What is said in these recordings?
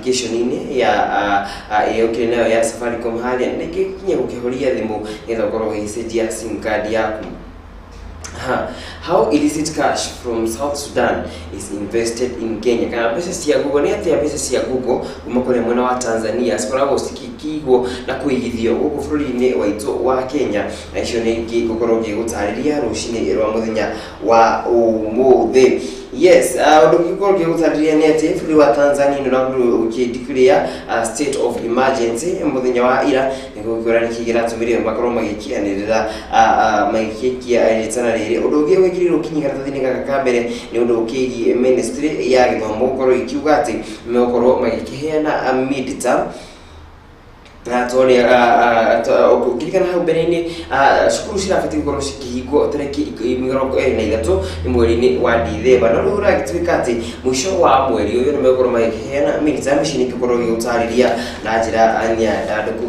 Application-inĩ ya ĩrĩa ũkĩrĩ nayo ya Safaricom harĩa, ningĩ nginya gũkĩhoria thimũ nĩgetha ũkorwo ũgĩcenjia SIM card yaku. Ha, how illicit cash from South Sudan is invested in Kenya. Kana mbeca cia Google, nĩ atĩa mbeca cia Google kuma kũrĩa mwena wa Tanzania cikoragwo cikĩigwo na kũigithio gũkũ bũrũri-inĩ waitũ wa Kenya? Na icio nĩ ingĩ ngũkorwo ngĩgũtarĩria rũcinĩ rwa mũthenya wa ũmũthĩ. Yes, ũndũ ũngĩ ngũkorwo ngĩgũtarĩria nĩ atĩ bũrũri wa Tanzania nĩ ũrakorirwo ũkĩ-declare state of emergency mũthenya wa ira, nĩguo gũkĩũra nĩkĩ kĩratũmire makorwo magĩkĩanĩrĩra, magĩkĩkia rĩtana rĩrĩ. Ũndũ ũngĩ wĩkĩrĩirwo kinyi karatathi-inĩ gaka ka mbere nĩ ũndũ ũkĩgiĩ ministry ya gĩthomo gũkorwo ikiuga atĩ megũkorwo magĩkĩheana mid-term, na tondũ ũkĩririkana hau mbere-inĩ, cukuru cirabatiĩ gũkorwo cikĩhingwo tarĩki 23 nĩ mweri-inĩ wa Dithemba, no rĩu ũragĩtuĩka atĩ mũico wa mweri ũyũ nĩ megũkorwo magĩkĩheana mid-term. Ici nĩ ngũkorwo ngĩgũtarĩria na njĩra nyandandũku.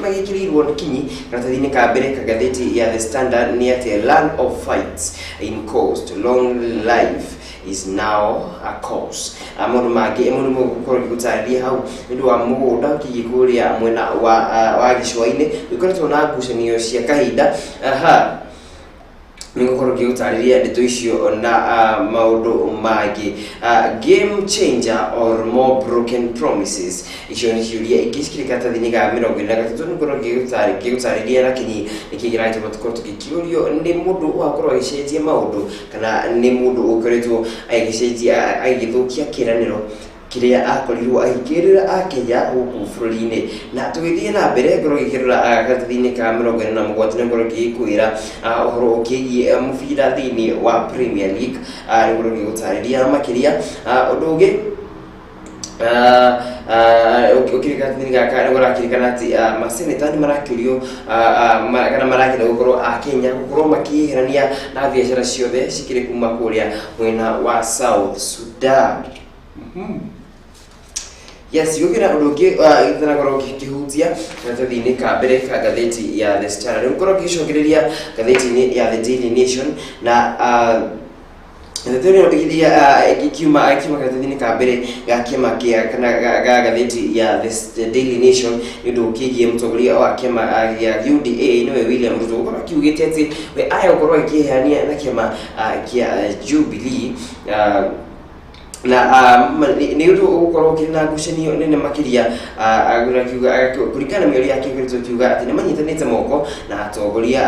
Magĩkĩrĩirwo nĩ kinyi karatathi-inĩ ka mbere ka ngathĩti ya The Standard nĩ atĩ land of fights in coast, long life is now a cause. Maũndũ mangĩ mũndũ mũgũkorwo ngĩgũtarĩria hau nĩ ũndũ wa mũgũnda ũkĩgiĩ kũrĩa mwena wa gĩcũa-inĩ gũkoretwo na ngucanio cia kahinda. Aha, nĩngũkorwo ngĩgũtarĩria ndeto icio na maũndũ mangĩ. Game changer or more broken promises? Icio nĩ ciũria ingĩ cikĩrĩ karatathi-inĩ ga 43. Nĩngũkorwo ngĩgũtarĩria na kinyi nĩkĩ kĩratũma tũkorwo tũgĩkĩũrio nĩ mũndũ wakorwo agĩcenjia maũndũ kana nĩ mũndũ ũkoretwo agĩcenjia, agĩthũkia kĩĩranĩro kĩrĩa akorirwo agĩkĩrĩra akenya gũkũ bũrũri-inĩ. Na tũgĩthiĩ na mbere, ngorwo ngĩkĩrora karatathi-inĩ ka 47, nĩ ngorwo ngĩgĩkwĩra ũhoro ũkĩgiĩ mũbira thĩinĩ wa Premier League. Nĩ ngorwo ngĩgũtarĩria makĩria. Ũndũ ũngĩ ũkĩrĩ karatathi-inĩ gaka nĩ ũrakĩrĩkana atĩ maseneta nĩ marakĩũrio kana marakĩenda gũkorwo a Kenya gũkorwo makĩeherania na biacara ciothe cikĩrĩ kuma kũrĩa mwena wa South Sudan. Yes, gũkĩra ũndũ ũngĩ ithanakorwo ngĩhutia karatathi-inĩ ka mbere ka ngathĩti ya The Standard, rĩu ngorwo ngĩcokereria ngathĩti-inĩ ya The Daily Nation, na ndeto ĩno iria ikiuma kiuma karatathi-inĩ ka mbere ga kĩama kĩa kana ga ngathĩti ya The Daily Nation nĩ ũndũ ũkĩgiĩ mũtongoria wa kĩama gĩa UDA, nĩwe William Ruto, gũkorwo akiugĩte atĩ we aya gũkorwo agĩkĩehania na kĩama kĩa Jubilee, na nĩ ũndũ ũgũkorwo ũkĩrĩ na ngucanio nene makĩria. Kũringana na mĩario yake, ĩkoretwo ĩkiuga atĩ nĩ manyitanĩte moko na atongoria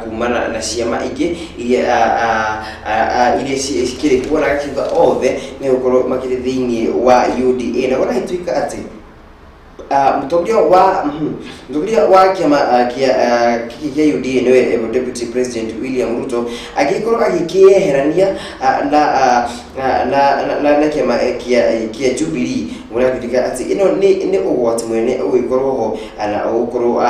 kumana na ciama ingĩ iria cikĩrĩ kuo, na agakiuga othe nĩ gũkorwo makĩrĩ thĩinĩ wa UDA, na gũragĩtuĩka atĩ mũtongoria wa kĩama kĩa UDA, nĩwe Deputy President William Ruto, agĩkorwo agĩkĩeherania na kĩama kĩa Jubilee, gũragĩtuĩka atĩ ĩno nĩ ũgwati mũnene ũgĩkorwo ho na ũgũkorwo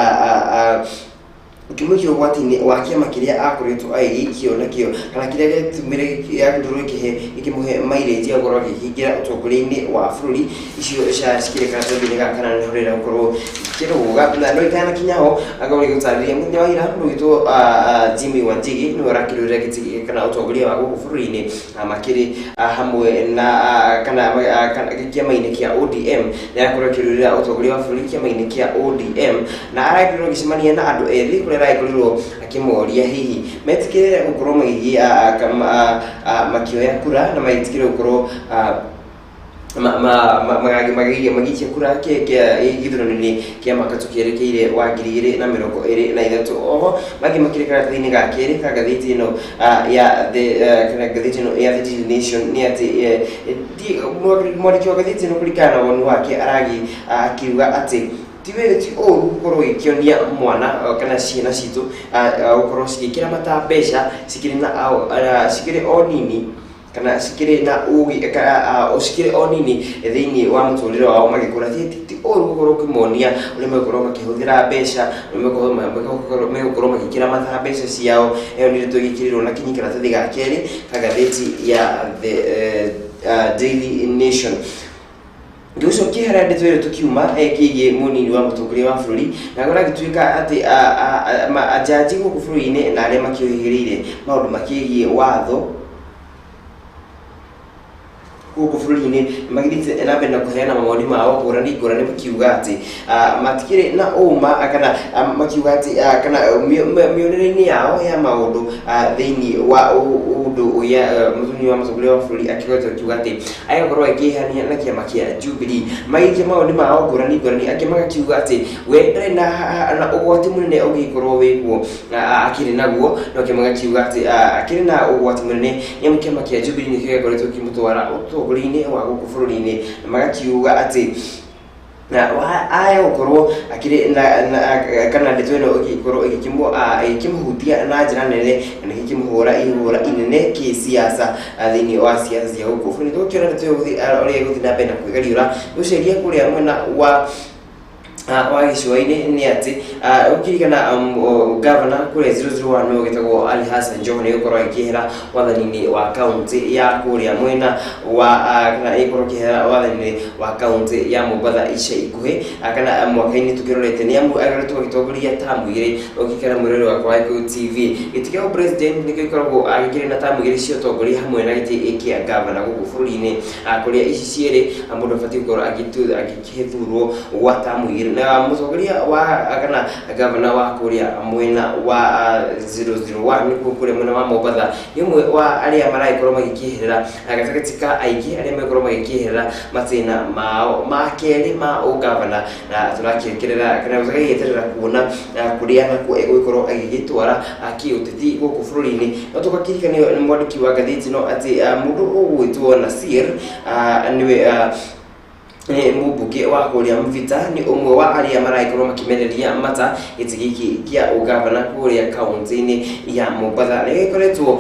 ũkĩmũikia ũgwati-inĩ wa kĩama kĩrĩa akoretwo agĩgĩikio nakĩo, kana kĩrĩa gĩatũmire gĩakorirwo gĩkĩmũhe mileage ya gũkorwo akĩingĩra ũtongoria-inĩ wa bũrũri. Icio cikĩrĩ karatathi-inĩ gaka kana nĩho rĩrĩa gũkorwo ikĩrũga na no itanakinya ho, akorwo gĩgũtarĩria mũthenya wa ira mũndũ wĩtwo Jimmy Wanjigi nĩwe ũrakĩrũĩrĩra gĩtĩ kana ũtongoria wa gũkũ bũrũri-inĩ, makĩrĩ hamwe na kana kĩama-inĩ kĩa ODM. Nĩ arakorwo akĩrũĩrĩra ũtongoria wa bũrũri kĩama-inĩ kĩa ODM, na arakorirwo agĩcemania na andũ ethĩ kũrĩa aragĩkorirwo akĩmoria hihi metĩkĩre gũkorwo magĩthiĩ makĩoya kura na magĩtĩkĩre gũkorwo magĩikia kura kĩa gĩthurano-inĩ kĩa mwaka tũkĩerekeire wa 2023. Oho mangĩ makĩrĩ karatathi-inĩ ga kerĩ ka ngathĩti ĩno ya the kana ngathĩti ĩno ya The Daily Nation nĩ atĩ mwandĩki wa ngathĩti ĩno, kũringana na woni wake, aragi akiuga atĩ ti wega, ti ũru gũkorwo gĩkĩonia mwana kana ciana citũ gũkorwo cigĩkĩramata mbeca cikĩrĩ na cikĩrĩ o nini kana cikĩrĩ na ũgĩ cikĩrĩ o nini thĩinĩ wa mũtũrĩre wao magĩkũra. Ti ũru gũkorwo ũkĩmonia ũrĩa megũkorwo makĩhũthĩra mbeca, ũrĩa megũkorwo magĩkĩramata mbeca ciao. Ĩyo nĩ ndeto ĩgĩkĩrĩrwo na kinyi karatathi ga kerĩ ka ngathĩti ya The Daily Nation. Ngĩgũcokia harĩa ndeto ĩyo tũkiuma ĩkĩgiĩ mũnini wa mũtongoria wa bũrũri, na kũragĩtuĩka atĩ anjanji gũkũ bũrũri-inĩ na arĩa makĩũhĩgĩrĩire maũndũ makĩgiĩ watho. Gũkũ bũrũri-inĩ magĩthiĩte na mbere na kũheana mawoni mao ngũrani ngũrani, makiuga atĩ matikĩrĩ na ũma kana makiuga atĩ kana mĩonere-inĩ yao ya maũndũ thĩinĩ wa ũndũ ũrĩa mũthuri wa mũtongoria wa bũrũri akĩgoretwo akiuga atĩ agĩkorwo akĩhania na kĩama kĩa Jubilee. Magĩikia mawoni mao ngũrani ngũrani, angĩ magakiuga atĩ we ndarĩ na ũgwati mũnene ũngĩkorwo wĩkuo akĩrĩ naguo, no angĩ magakiuga atĩ akĩrĩ na ũgwati mũnene nĩ amu kĩama kĩa Jubilee nĩkĩo gĩakoretwo kĩmũtwara ũtongoria-inĩ wa gũkũ bũrũri-inĩ, na magakiuga atĩ na aya gũkorwo akĩrĩ na kana ndeto ĩno ĩgĩkorwo ĩgĩkĩmũhutia na njĩra nene na nĩgĩkĩmũhũra ihũra inene kĩsiasa thĩinĩ wa siasa cia gũkũ bũrũri. Tũgũkĩona ndeto ĩyo ũrĩa ĩgũthiĩ na mbere na kwĩgariũra gũceria kũrĩa mwena wa gĩcũa-inĩ nĩ atĩ ũkĩririkana gavana kũrĩa 001 nĩwe ũgĩtagwo Ali Hassan Joho nĩ gũkorwo agĩkĩehera wathani-inĩ wa kaunti ya kũrĩa mwena wa kana ĩgĩkorwo ĩkĩehera wathani-inĩ wa kaunti ya Mombatha ica ikuhĩ kana mwaka-inĩ tũkĩrorete, nĩ amu akoretwo agĩtongoria tamu igĩrĩ. Ũkĩkĩra mwĩrori wakwa wa Gĩkũyũ TV, gĩtĩ kĩa president nĩkĩo gĩkoragwo gĩkĩrĩ na tamu igĩrĩ cia ũtongoria hamwe na gĩtĩ kĩa gavana gũkũ bũrũri-inĩ, kũrĩa ici cierĩ mũndũ abatiĩ gũkorwo agĩkĩthurwo gwa tamu igĩrĩ. Na mũtongoria wa kana gavana wa kũrĩa mwena wa 001, nĩkuo kũrĩa mwena wa Mombatha, nĩ ũmwe wa arĩa maragĩkorwo magĩkĩeherera gatagatĩ ka aingĩ arĩa megũkorwo magĩkĩeherera matĩna mao ma kerĩ ma ũgavana, na tũrakĩekerera kana tũgagĩeterera kuona kũrĩa nakuo egũgĩkorwo agĩgĩtwara kĩũteti gũkũ bũrũri-inĩ. No tũgakĩrikanio nĩ mwandĩki wa ngathĩti no atĩ mũndũ ũgwĩtwo Nasir nĩwe nĩ mũmbunge wa kũrĩa Mvita, nĩ ũmwe wa arĩa maragĩkorwo makĩmereria mata gĩtĩ gĩkĩ kĩa ũgavana kũrĩa kaunti-inĩ ya Mombatha. Nĩ gĩkoretwo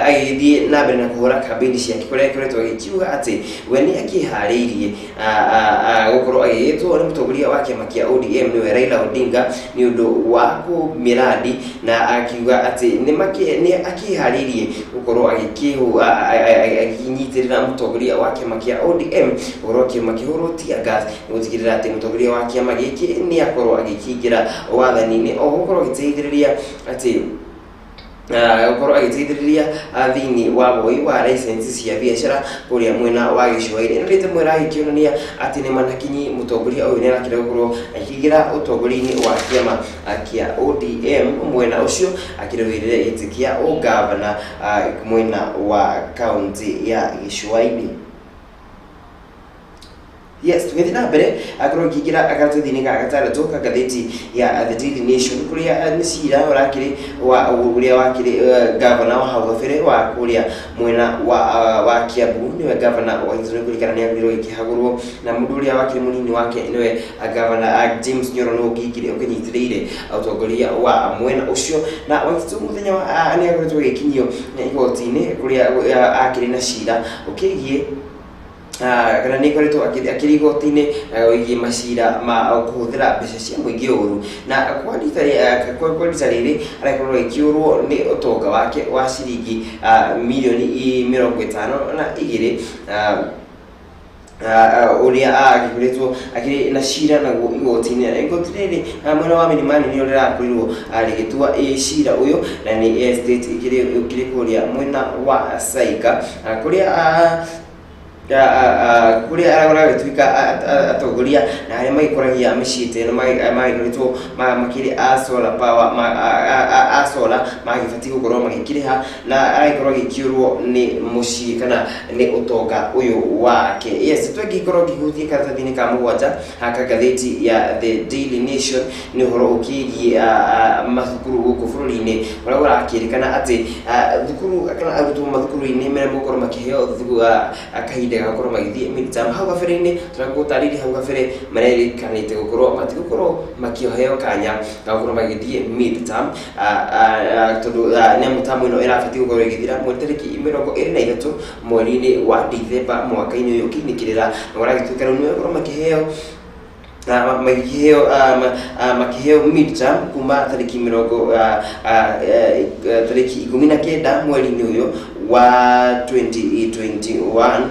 agĩthiĩ na mbere na kũhũra kambĩini ciake, kũrĩa akoretwo agĩkiuga atĩ we nĩ akĩharĩirie gũkorwo agĩgĩtwo nĩ mũtongoria wa kĩama kĩa ODM, nĩwe Raila Odinga, nĩ ũndũ wa kũmĩrandi, na akiuga atĩ nĩ akĩharĩirie gũkorwo agĩkĩnyitĩrĩra mũtongoria wa kĩama kĩa ODM gũkorwo makĩhũrwo tear gas gũtigĩrĩra atĩ mũtongoria wa kĩama gĩkĩ nĩ akorwo agĩkĩingĩra wathani-inĩ, o gũkorwo agĩteithĩrĩria atĩ gũkorwo agĩteithĩrĩria thĩinĩ wa woi wa license cia biacara kũrĩa mwena wa gĩcũa-inĩ. Ĩno nĩ ĩmwe ĩragĩkĩonania atĩ nĩ manakinyi mũtongoria ũyũ nĩ arakĩenda gũkorwo akĩingĩra ũtongoria-inĩ wa kĩama kĩa ODM mwena ũcio, akĩrũĩrĩre gĩtĩ kĩa ũgavana mwena wa kaunti ya gĩcũa-inĩ. Yes, tũgĩthiĩ na mbere akorwo ngĩingĩra karatathi-inĩ ga gatandatũ ka ngathĩti ya The Daily Nation, kũrĩa nĩ cira ũrakĩrĩ wa ũrĩa wakĩrĩ gavana wa hau gabere wa kũrĩa mwena wa Kiambu, nĩwe gavana wa Gĩthumo, kũringana nĩ agĩrĩirwo gĩkĩhagũrwo na mũndũ ũrĩa wakĩrĩ mũnini wake, nĩwe gavana James Nyoro, nĩwe ũkĩingĩre ũkĩnyitĩrĩire ũtongoria wa mwena ũcio. Na Waititu mũthenya wa nĩ akoretwo agĩkinyio igoti-inĩ kũrĩa akĩrĩ na cira ũkĩgiĩ kana nĩ ikoretwo akĩrĩ igoti-inĩ wĩgiĩ macira ma kũhũthĩra mbeca cia mũingĩ ũru, na kwa rita rĩrĩ arakorwo agĩkĩũrwo nĩ ũtonga wake wa ciringi mirioni 52 ũrĩa agĩkoretwo akĩrĩ na cira naguo igoti-inĩ. Na igoti rĩrĩ mwena wa Milimani nĩrĩo rĩrakorirwo rĩgĩtua cira ũyũ, na nĩ estate ĩkĩrĩ kũrĩa mwena wa Saika, kũrĩa aragĩtuĩka atongoria na arĩa magĩkoragia mĩciĩ ta ĩno magĩkoretwo makĩrĩ a solar power a solar magĩbatiĩ gũkorwo magĩkĩrĩha, na aragĩkorwo agĩkĩũrwo nĩ mũciĩ kana nĩ ũtonga ũyũ wake. Yes, twengĩkorwo ngĩhutia karatathi-inĩ ka mũgwanja ka ngathĩti ya The Daily Nation, nĩ ũhoro ũkĩgiĩ mathukuru gũkũ bũrũri-inĩ, ũrĩa ũrakĩrĩkana atĩ thukuru kana arutwo mathukuru-inĩ merĩa gũkorwo makĩheo kahinda ga gũkorwo magĩthiĩ midterm. Hau gabere-inĩ tũragũtarĩria, hau gabere marerĩkanĩte gũkorwo matigũkorwo makĩheo kanya ga gũkorwo magĩthiĩ midterm, tondũ nĩ amu tamu ĩno ĩrabatiĩ gũkorwo ĩgĩthira mweri tarĩki 23 mweri-inĩ wa Dithemba mwaka-inĩ ũyũ ũkĩinĩkĩrĩra, na ũragĩtuĩka rĩu nĩ gũkorwo makĩheo makĩheo midterm kuma tarĩki 19 mweri-inĩ ũyũ. wa 2021,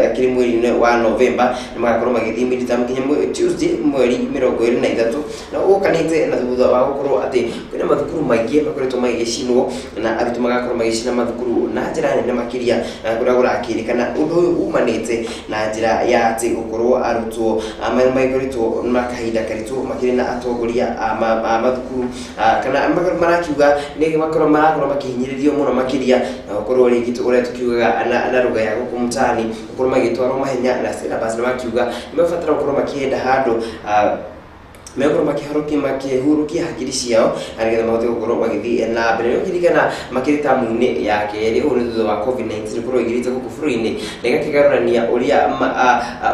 akĩrĩ mweri-inĩ wa November, nĩ magakorwo magĩthiĩ midterm nginya Tuesday mweri 23, na ũkanĩte na thutha wa gũkorwo atĩ kwĩna mathukuru maingĩ makoretwo magĩgĩcinwo na arutwo magakorwo magĩcina mathukuru na njĩra nene makĩria, na kũrĩa kũrakĩrĩkana ũndũ ũyũ umanĩte na njĩra ya atĩ gũkorwo arutwo makoretwo na kahinda karitũ makĩrĩ na atongoria a mathukuru, kana marakiuga nĩ makorwo marakorwo makĩhinyĩrĩrio mũno makĩria, na gũkorwo rĩngĩ ũrĩa tũkiugaga na lugha ya gũkũ mtaani gũkorwo magĩtwarwo mahenya na syllabus, na makiuga nĩ mabatara gũkorwo makĩenda handũ megũkorwo makĩhorokia makĩhurũkia hakiri ciao na nĩgetha mahote gũkorwo magĩthiĩ na mbere. Nĩ ũkĩririkana makĩrĩ tamu-inĩ ya kerĩ, ũũ nĩ thutha wa COVID-19 gũkorwo ĩingĩrĩte gũkũ bũrũri-inĩ na ĩgakĩgarũrania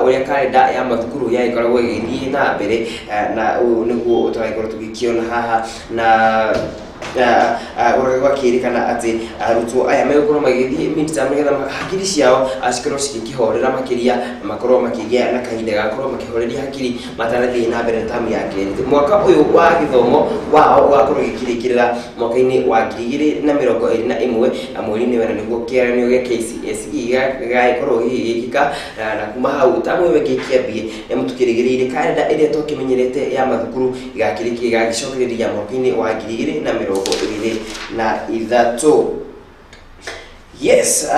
ũrĩa karenda ya mathukuru yagĩkoragwo ĩgĩthiĩ na mbere, na ũyũ nĩguo tũragĩkorwo tũgĩkĩona haha, na ũrĩa gwakĩrĩkana atĩ arutwo aya megũkorwo magĩthiĩ midterm nĩgetha hakiri ciao cikorwo cigĩkĩhorera makĩria na makorwo makĩgĩa na kahinda ga gũkorwo makĩhoreria hakiri matanathiĩ na mbere na tamu ya kerĩ. Mwaka ũyũ wa gĩthomo wao ũgakorwo ũgĩkĩrĩkĩrĩra mwaka-inĩ wa 2021 na mweri-inĩ wena nĩguo kĩgeranio gĩa KCSE gĩgagĩkorwo gĩgĩkĩka, na kuma hau tamu ĩyo ĩngĩ ĩkĩambie, nĩ tũkĩrĩgĩrĩire karenda ĩrĩa twakĩmenyerete ya mathukuru ĩgagĩcokereria mwaka-inĩ wa 2023. Yes,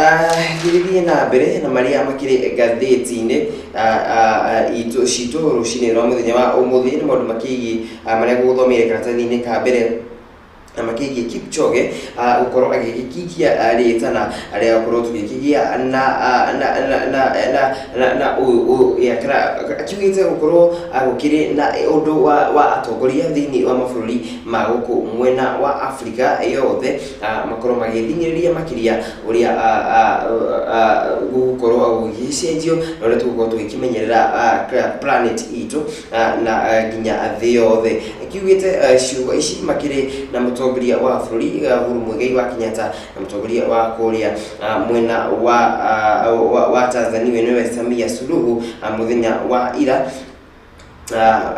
ngĩgĩthiĩ na mbere na marĩa makĩrĩ ngathĩti-inĩ itũ citũ rũcinĩ rwa mũthenya wa ũmũthĩ, nĩ maũndũ makĩgiĩ marĩa ngũgũthomeire karatathi-inĩ ka mbere, na makĩgiĩ Kipchoge gũkorwo agĩgĩkikia rĩtana rĩa gũkorwo tũgĩkĩgĩa na na na na na na na ũyũ ũyũ ya kana akiugĩte gũkorwo gũkĩrĩ na ũndũ wa atongoria thĩinĩ wa mabũrũri ma gũkũ mwena wa Afrika yothe, makorwo magĩthing'ĩrĩria makĩria ũrĩa gũgũkorwo gũgĩcenjio na ũrĩa tũgũkorwo tũgĩkĩmenyerera planet itũ na nginya thĩ yothe. Akiugĩte ciugo ici makĩrĩ na mũtongoria wa bũrũri Uhuru Muigai wa Kenyatta na mũtongoria wa kũrĩa mwena wa Tanzania nĩwe Samia Suluhu mũthenya wa ira,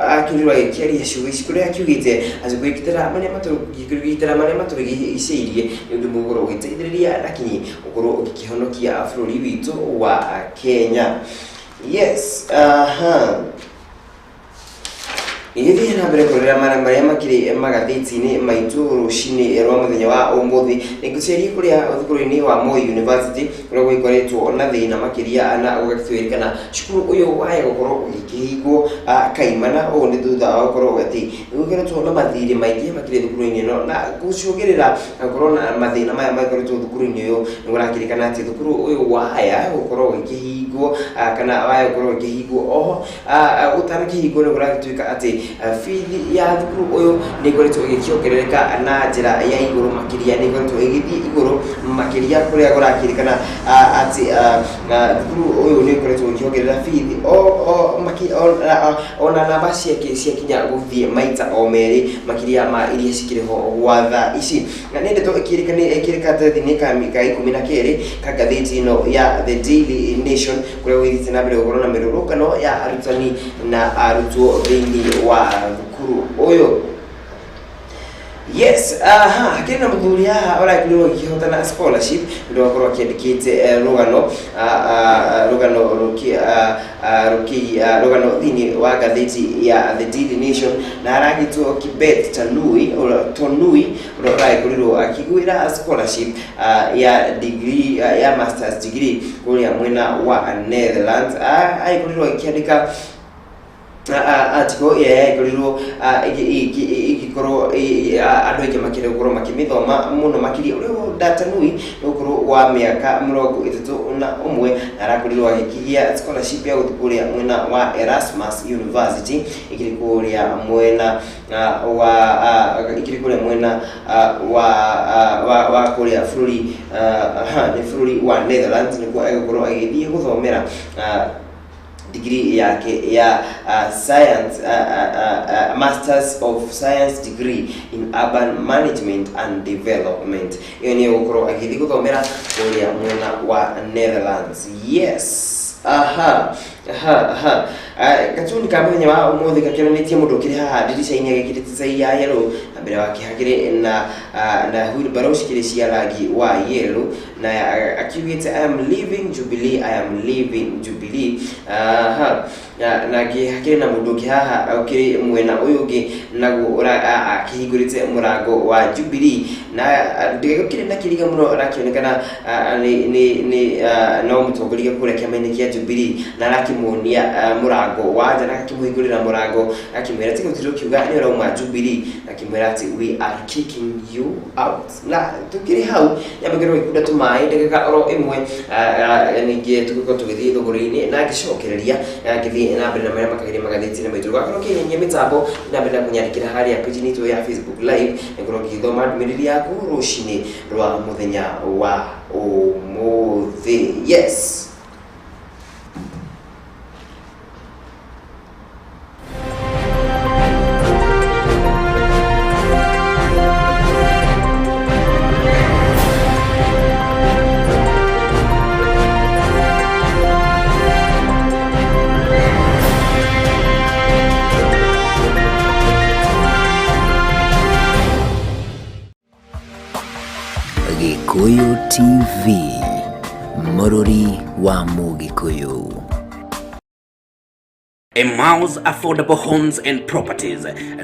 akĩrirwo agĩkĩaria ciugo ici kũrĩa akiugĩte atĩ kũgitĩra marĩa matũrigicĩirie nĩ ũndũ mũgũkorwo ũgĩteithĩrĩria na kinyi gũkorwo ũgĩkĩhonokia bũrũri witũ wa Kenya. Yes, aha. Igĩthiĩ na mbere kũrĩra marĩa makĩrĩ magathĩti-inĩ maitũ rũcinĩ rwa mũthenya wa ũmũthĩ, nĩngũceria kũrĩa thukuru-inĩ wa Moi University kũrĩa gũgĩkoretwo na thĩna makĩria, na gũgatuĩkana cukuru ũyũ waya gũkorwo ũgĩkĩhingwo kaimana. Ũũ nĩ thutha wa gũkorwo atĩ nĩgũkoretwo na mathirĩ maingĩ makĩrĩ thukuru-inĩ ĩno, na gũcũngĩrĩra gũkorwo na mathĩna maya makoretwo thukuru-inĩ ũyũ, nĩ kũrakĩrĩkana atĩ thukuru ũyũ waya gũkorwo ũgĩkĩhingwo, kana waya gũkorwo ũgĩkĩhingwo. Oho gũtanakĩhingwo nĩ kũragĩtuĩka atĩ bithi ya thukuru ũyũ nĩ ĩkoretwo ĩgĩkĩongerereka na njĩra ya igũrũ makĩria, nĩ ĩkoretwo ĩgĩthiĩ igũrũ makĩria, kũrĩa kũrakĩrĩkana atĩ thukuru ũyũ nĩ ũkoretwo ũkĩongerera bithi ona namba ciake ciakinya gũthiĩ maita o merĩ makĩria ma iria cikĩrĩ ho gwa thaa ici. Na nĩ ndeto ĩkĩrĩ karatathi-inĩ ka 12 ka ngathĩti ĩno ya The Daily Nation, kũrĩa gũgĩthiĩte na mbere gũkorwo na mĩrũrũngano ya arutani na arutwo thĩinĩ wa thukuru ũyũ. Yes, aha, hakĩrĩ na mũthuri haha ũrakorirwo agĩkĩhotana scholarship nĩ ũndũ wa gũkorwo akĩandĩkĩte rũgano rũgano thĩinĩ wa ngathĩti ya The Daily Nation, na aragĩtwo Kibet Tanui Tonui, ũrĩa ũragĩkorirwo akĩgwĩra scholarship ya degree, ya masters degree kũrĩa mwena wa Netherlands. Agĩkorirwo agĩkĩandĩka article ĩrĩa yagĩkorirwo ĩgĩkorwo andũ aingĩ makĩenda gũkorwo makĩmĩthoma mũno makĩria. Ũrĩa Datanui nĩ ũkũrũ wa mĩaka 31, na arakorirwo agĩkĩgĩa scholarship ya gũthiĩ kũrĩa mwena wa Erasmus University ĩkĩrĩ kũrĩa mwena wa ĩkĩrĩ kũrĩa mwena wa kũrĩa bũrũri, nĩ bũrũri wa Netherlands, nĩkuo egũkorwo agĩthiĩ gũthomera degree yake ya science, masters of science degree in urban management and development. Ĩyo nĩyo gũkorwo agĩthiĩ gũthomera kũrĩa mwena wa Netherlands. Yes, aha. Aha, aha. Gatuni ka mũthenya wa ũmũthĩ gakĩonanĩtie mũndũ ũkĩrĩ haha ndirica-inĩ agĩkĩrĩte cai ya yellow, na mbere wake hakĩrĩ na wheelbarrow cikĩrĩ cia rangi wa yellow, na akiugĩte, "I am leaving Jubilee, I am leaving Jubilee." Aha. Na hakĩrĩ na mũndũ ũngĩ haha ũkĩrĩ mwena ũyũ ũngĩ naguo akĩhingũrĩte mũrango wa Jubilee, na gũkĩrĩ na kĩriga mũno arakĩonekana nĩ no mũtongoria kũrĩa kĩama-inĩ kĩa Jubilee, na arakĩmuonia mũrango wa nja na akĩmũhingũrĩra mũrango, akĩmwĩra tiga gũtirĩ ũkiuga nĩ ũrauma Jubilee, akĩmwĩra atĩ, "We are kicking you out." Na tukĩrĩ hau nyambĩkĩrwo gĩkunda tũmaĩ ndagĩka oro ĩmwe, ningĩ tũgĩkorwo tũgĩthiĩ thũgũrĩ-inĩ na ngĩcokereria ngĩthiĩ na mbere na marĩa makagĩria magathĩti-inĩ maitũ. Gwakorwo kĩnyenyia mĩtambo na mbere na kũnyandĩkĩra harĩa page-inĩ itũ ya Facebook Live, nĩngorwo ngĩthoma ndũmĩrĩri yaku rũcinĩ rwa mũthenya wa ũmũthĩ. Yes. Gikuyu TV, mũrũri wa Mũgĩkũyũ. Emmaus Affordable Homes and Properties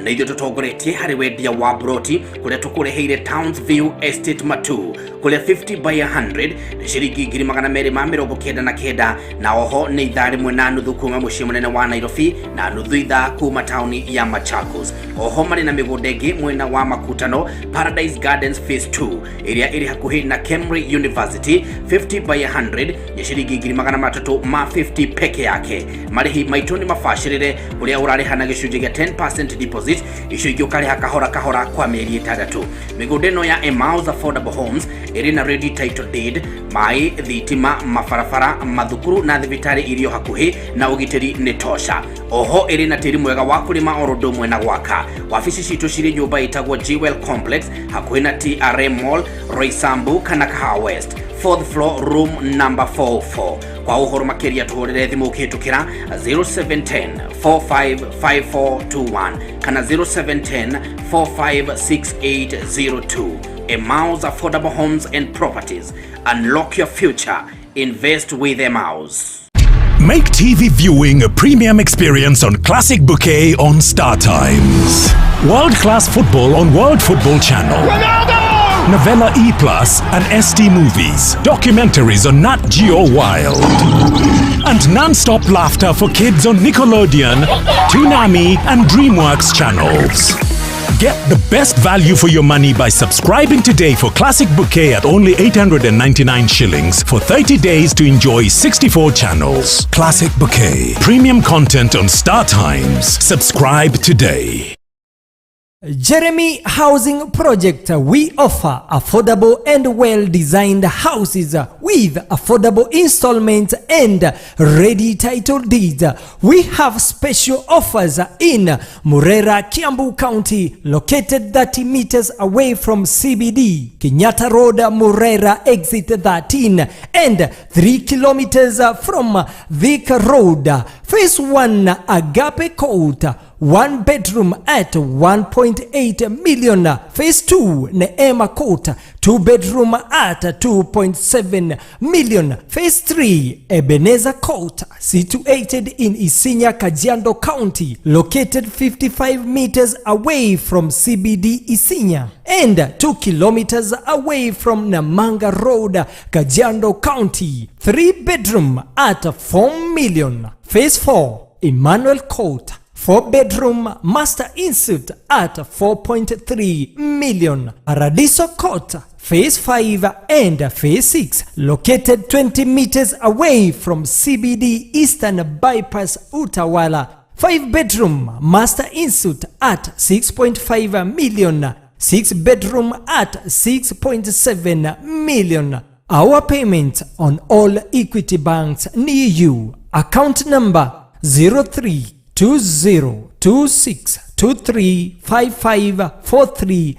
nĩ ithuĩ tũtongoretie harĩ wendia wa broti, kũrĩa tũkũreheire Towns View Estate Matu, kũrĩa 50 by 100 nĩ ciringi 299,000, na oho nĩ ithaa 1.5 kuma mũciĩ mũnene wa Nairobi na nuthu ithaa kuma taũni ya Machakos. Oho marĩ na mĩgũnda ĩngĩ mwena wa Makutano, Paradise Gardens Phase 2 ĩrĩa ĩrĩ hakuhĩ na Kemri University, 50 by 100 nĩ ciringi 350,000 peke yake. Marĩhi maitũ nĩ mabacĩrĩre, kũrĩa ũrarĩha na gĩcunjĩ gĩa 10% deposit, icio ingĩ ũkarĩha kahora kahora kwa mĩeri 6. Mĩgũnda ĩno ya Emmaus Affordable Homes ĩrĩ na ready title deed, maĩ, thitima, mabarabara, mathukuru na thibitarĩ irio hakuhĩ, na ũgitĩri nĩ tosha. Oho ĩrĩ na tĩri mwega wa kũrĩma oro ũndũ ũmwe na gwaka. Wabici citũ cirĩ nyũmba ĩtagwo Jewel Complex, hakuhĩ na TRM Mall, Roysambu kana Kahawa West, fourth floor, room number 44. Kwa ũhoro makĩria tũhũrĩre thimũ ũkĩhĩtũkĩra 0710 455421 kana 0710 456802. Emmaus Affordable Homes and Properties. Unlock your future. Invest with Emmaus. Make TV viewing a premium experience on Classic Bouquet on Star Times. World class football on World Football Channel. Ronaldo! Novella E Plus and ST Movies. Documentaries on Nat Geo Wild. And non-stop laughter for kids on Nickelodeon, Toonami, and DreamWorks channels. Get the best value for your money by subscribing today for Classic Bouquet at only 899 shillings for 30 days to enjoy 64 channels. Classic Bouquet. Premium content on Star Times. Subscribe today. Jeremy Housing Project. We offer affordable and well-designed houses with affordable installments and ready title deeds. We have special offers in Murera, Kiambu County, located 30 meters away from CBD, Kenyatta Road, Murera exit 13, and 3 kilometers from Thika Road. Phase 1, Agape Court, one bedroom at 1.8 million. Phase 2, Neema Court, two bedroom at 2.7 million. Phase 3, Ebenezer Court, situated in Isinya, Kajiado County, located 55 meters away from CBD Isinya and 2 kilometers away from Namanga Road, Kajiado County. 3 bedroom at 4 million. Phase 4, Emmanuel Court, 4 bedroom master ensuite at 4.3 million. Paradiso Court, Phase 5 and Phase 6, located 20 meters away from CBD Eastern Bypass Utawala. 5 bedroom master ensuite at 6.5 million. 6 bedroom at 6.7 million. Our payment on all Equity banks near you. Account number 032026235543.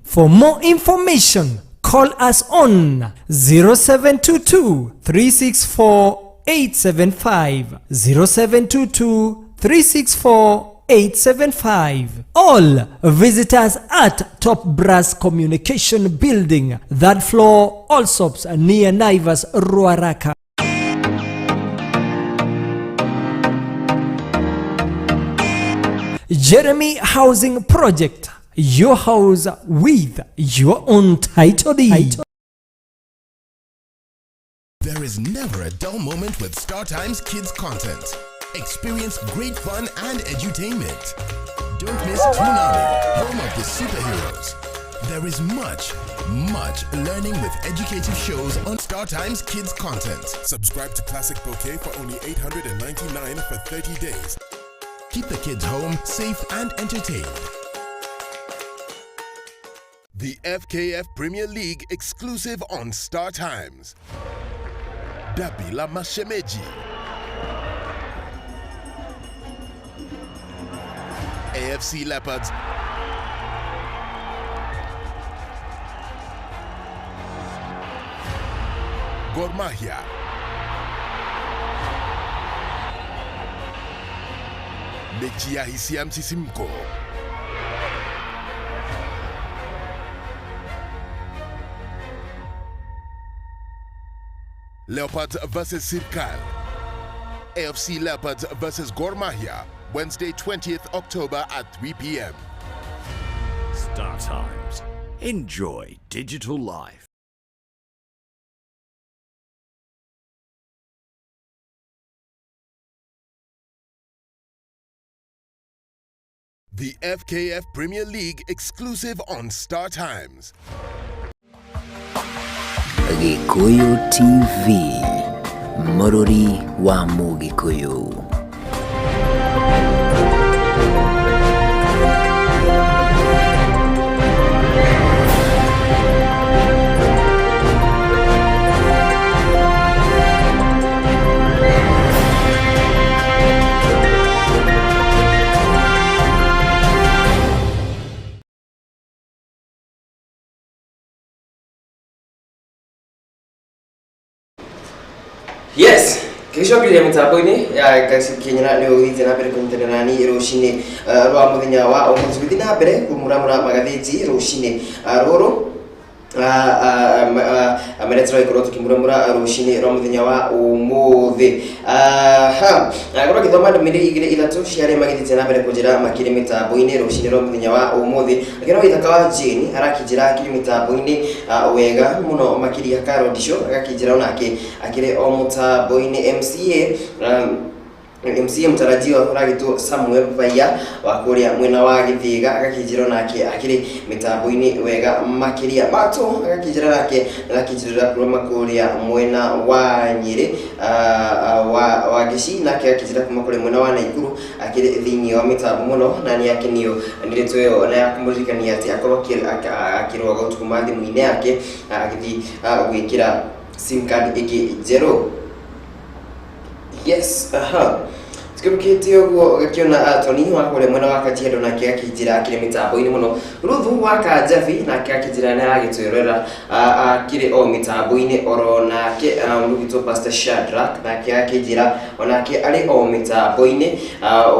For more information, call us on 0722 364. 875. 0722 364 875. All visitors at Top Brass Communication Building, third floor, Allsops near Naivas, Ruaraka. Jeremy Housing Project, your house with your own title deed. There is never a dull moment with StarTimes Kids content. Experience great fun and edutainment. Don't miss Toonami, home of the superheroes. There is much, much learning with educative shows on StarTimes Kids content. Subscribe to Classic Bouquet for only 899 for 30 days. Keep the kids home, safe and entertained. The FKF Premier League exclusive on Star Times. Dabi la Mashemeji. AFC Leopards Gor Mahia. Mechi ya hisia msisimko. Leopards versus Sirkal. AFC Leopards versus Gor Mahia, Wednesday, 20th October at 3 p.m. Star Times. Enjoy digital life. The FKF Premier League exclusive on Star Times. Gikuyu TV, Mũrũri wa Mũgĩkũyũ. Yes, gĩcokeria mĩtambo-inĩ ya kinyĩra nĩ ũgũthiĩte na mbere kũnyitanĩra nani rũcinĩ rwa mũthenya wa ũmũthĩ. Tũgĩthiĩ na mbere kũmuramura magathĩti rũcinĩ rũrũ marĩa tũragĩkorwo tũkĩmuramura rũcinĩ rwa mũthenya wa ũmũthĩ. Ha ngorwo ngĩthoma ndũmĩrĩri igĩrĩ ithatũ cia arĩa magĩthiĩte na mbere kũnjĩra makĩrĩ mĩtambo-inĩ rũcinĩ rwa mũthenya wa ũmũthĩ. Akĩona Waithaka wa Jane arakĩnjĩra akĩrĩ mĩtambo-inĩ wega mũno makĩria Karondisho agakĩnjĩra onake akĩrĩ o mũtambo-inĩ. MCA MCA mtarajiwa ũragĩtwo Samuel Vaiya wa kũrĩa mwena wa Gĩthĩga agakĩnjĩra onake akĩrĩ mĩtambo-inĩ wega makĩria. Mato agakĩnjĩra nake agakĩnjĩra kuma kũrĩa mwena wa Nyĩrĩ wa Gĩcii, nake agakĩnjĩra kuma kũrĩa mwena wa Naikuru akĩrĩ thĩinĩ wa mĩtambo mũno, na nĩ akenio nĩ ndeto ĩyo na ya kũmũririkania atĩ akorwo akĩrũaga ũtukũ ma thimũ-inĩ yake agĩthiĩ gwĩkĩra sim card ĩngĩ njerũ. Yes, aha. Tukĩrũkĩte ũguo ũgakĩona Tony wa kũrĩa mwena wa Kajiado nake akĩnjĩra akĩrĩ mĩtambo-inĩ mũno. Ruthu wa Kanjabi nake akĩnjĩra nĩ aragĩtwĩrorera akĩrĩ o mĩtambo-inĩ oro nake. Mũrugĩtwo Pastor Shadrack nake akĩnjĩra onake arĩ o mĩtambo-inĩ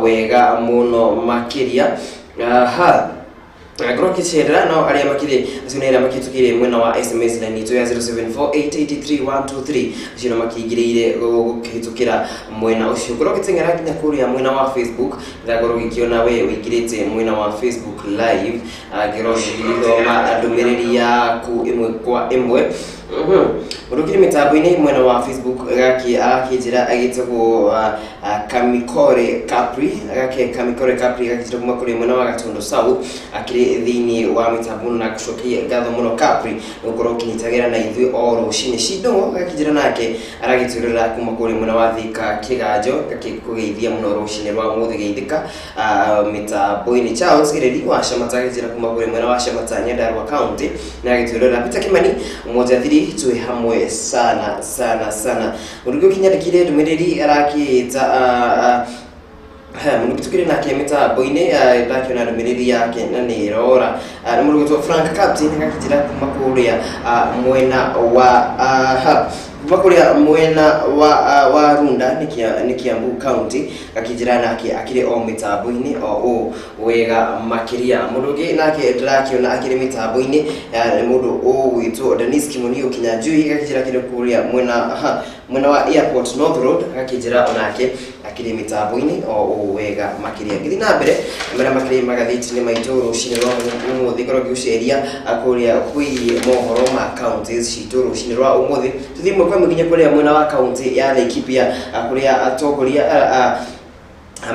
wega mũno makĩria. Aha. Ngorwo ngĩcerera no arĩa makĩrĩ acio nĩ arĩa makĩtũkĩire mwena wa SMS line itũ ya 0748833123, acio nĩ makĩingĩrĩire gũkĩhĩtũkĩra mwena ũcio. Ngorwo ngĩteng'era nginya kũrĩa mwena wa Facebook, ndagorwo ngĩkĩona we wĩingĩrĩte mwena wa Facebook live, ngĩrwo ngĩgĩthoma ndũmĩrĩri yaku ĩmwe kwa ĩmwe. Mũndũ ũkĩrĩ mĩtambo-inĩ mwena wa Facebook agakĩnjĩra agĩtagwo Kamikore Capri, agake Kamikore Capri agakĩnjĩra kuma kũrĩ mwena wa Gatundu South akĩrĩ thĩinĩ wa mĩtambo, na gũcokia ngatho mũno Capri nĩ gũkorwo ũkĩnyitagĩra na ithuĩ o rũcinĩ. Cindũng'ũ agakĩnjĩra nake aragĩtwĩrorera kuma kũrĩ mwena wa Thika Kĩganjo, gakĩkũgeithia mũno rũcinĩ rwa ũmũthĩ, geithĩka mĩtambo-inĩ. Charles Gĩrĩri wa Shamata agakĩnjĩra kuma kũrĩ mwena wa Shamata Nyandarua County na agĩtwĩrorera. Peter Kimani mmoja thiri twĩ hamwe sana sana sana. Mũndũ ũngĩ ũkĩnyandĩkire ndũmĩrĩri arakĩta mũndũ tukĩrĩ nake mĩtambo-inĩ, ndakĩona ndũmĩrĩri yake na nĩ ĩrora, nĩ mũndũ ũgwĩtwo Frank Captain agakĩnjĩra kuma kũrĩa mwena wa Kuma kuria mwena wa Runda ni Kiambu County gakĩnjĩra nake akĩrĩ o mĩtambo-inĩ o ũũ wega makĩria. Mũndũ ũngĩ nake ndĩrakĩona akĩrĩ mĩtambo-inĩ nĩ mũndũ ũgwĩtwo Dennis Kimonio Kinyanjui, gakĩnjĩra akĩrĩ kũrĩa mwena wa Airport North Road, gakĩnjĩra onake akĩrĩ mĩtambo-inĩ o ũũ wega makĩria. Ngĩthiĩ na mbere marĩa makĩrĩ magathĩti-inĩ maitũ rũcinĩ rwa ũmũthĩ, ngorwo ngĩgũceria kũrĩa kwĩgiĩ mohoro ma counties citũ rũcinĩ rwa ũmũthĩ. Tũthiĩ ĩmwe kwa ĩmwe nginya kũrĩa mwena wa kaunti ya Laikipia, kũrĩa atongoria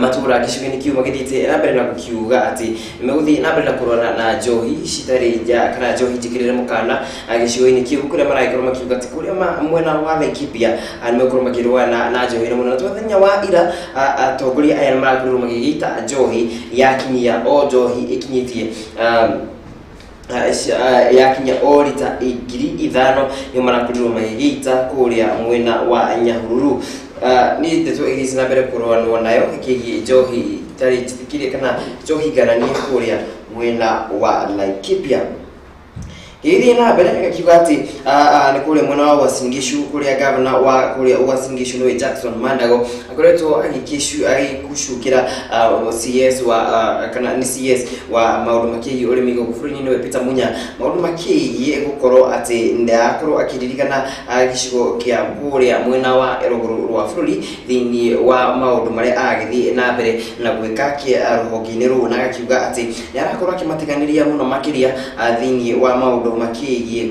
matũra gĩcigo-inĩ kĩu magĩthiĩte na mbere na gũkiuga atĩ nĩmegũthiĩ na mbere na kũrũa na njohi citarĩ nja kana njohi njĩkĩrĩre mũkana gĩcigo-inĩ kĩu, kũrĩa maragĩkorwo makiuga atĩ kũrĩa mwena wa Laikipia nĩmegũkorwo makĩrũa na njohi na mũno. Na mũthenya wa ira atongoria aya nĩmarakorirwo magĩgĩita njohi yakinyia o njohi ĩkinyĩtie yakinya o rita 5,000 nĩ marakorirwo magĩgĩita kũrĩa mwena wa Nyahururu. Nĩ ndeto ĩgĩthiĩ na mbere kũrũanwo nayo ĩkĩgiĩ njohi itarĩ njĩtĩkĩrie kana njohi ngananie kũrĩa mwena wa Laikipia. Gĩgĩthiĩ na mbere gakiuga atĩ nĩ kũrĩa mwena wa Uasin Gishu, kũrĩa gavana wa kũrĩa Uasin Gishu nĩwe Jackson Mandago akoretwo agĩcucukĩra CS wa kana nĩ CS wa maũndũ makĩgiĩ ũrĩmi gũkũ bũrũri-inĩ nĩwe Peter Munya, maũndũ makĩgiĩ gũkorwo atĩ ndakorwo akĩririkana gĩcigo kĩa kũrĩa mwena wa rũgũrũ rwa bũrũri thĩinĩ wa maũndũ marĩa aragĩthiĩ na mbere na gwĩka rũhonge-inĩ rũu, na agakiuga atĩ nĩ arakorwo akĩmatiganĩria mũno makĩria thĩinĩ wa maũndũ makĩgiĩ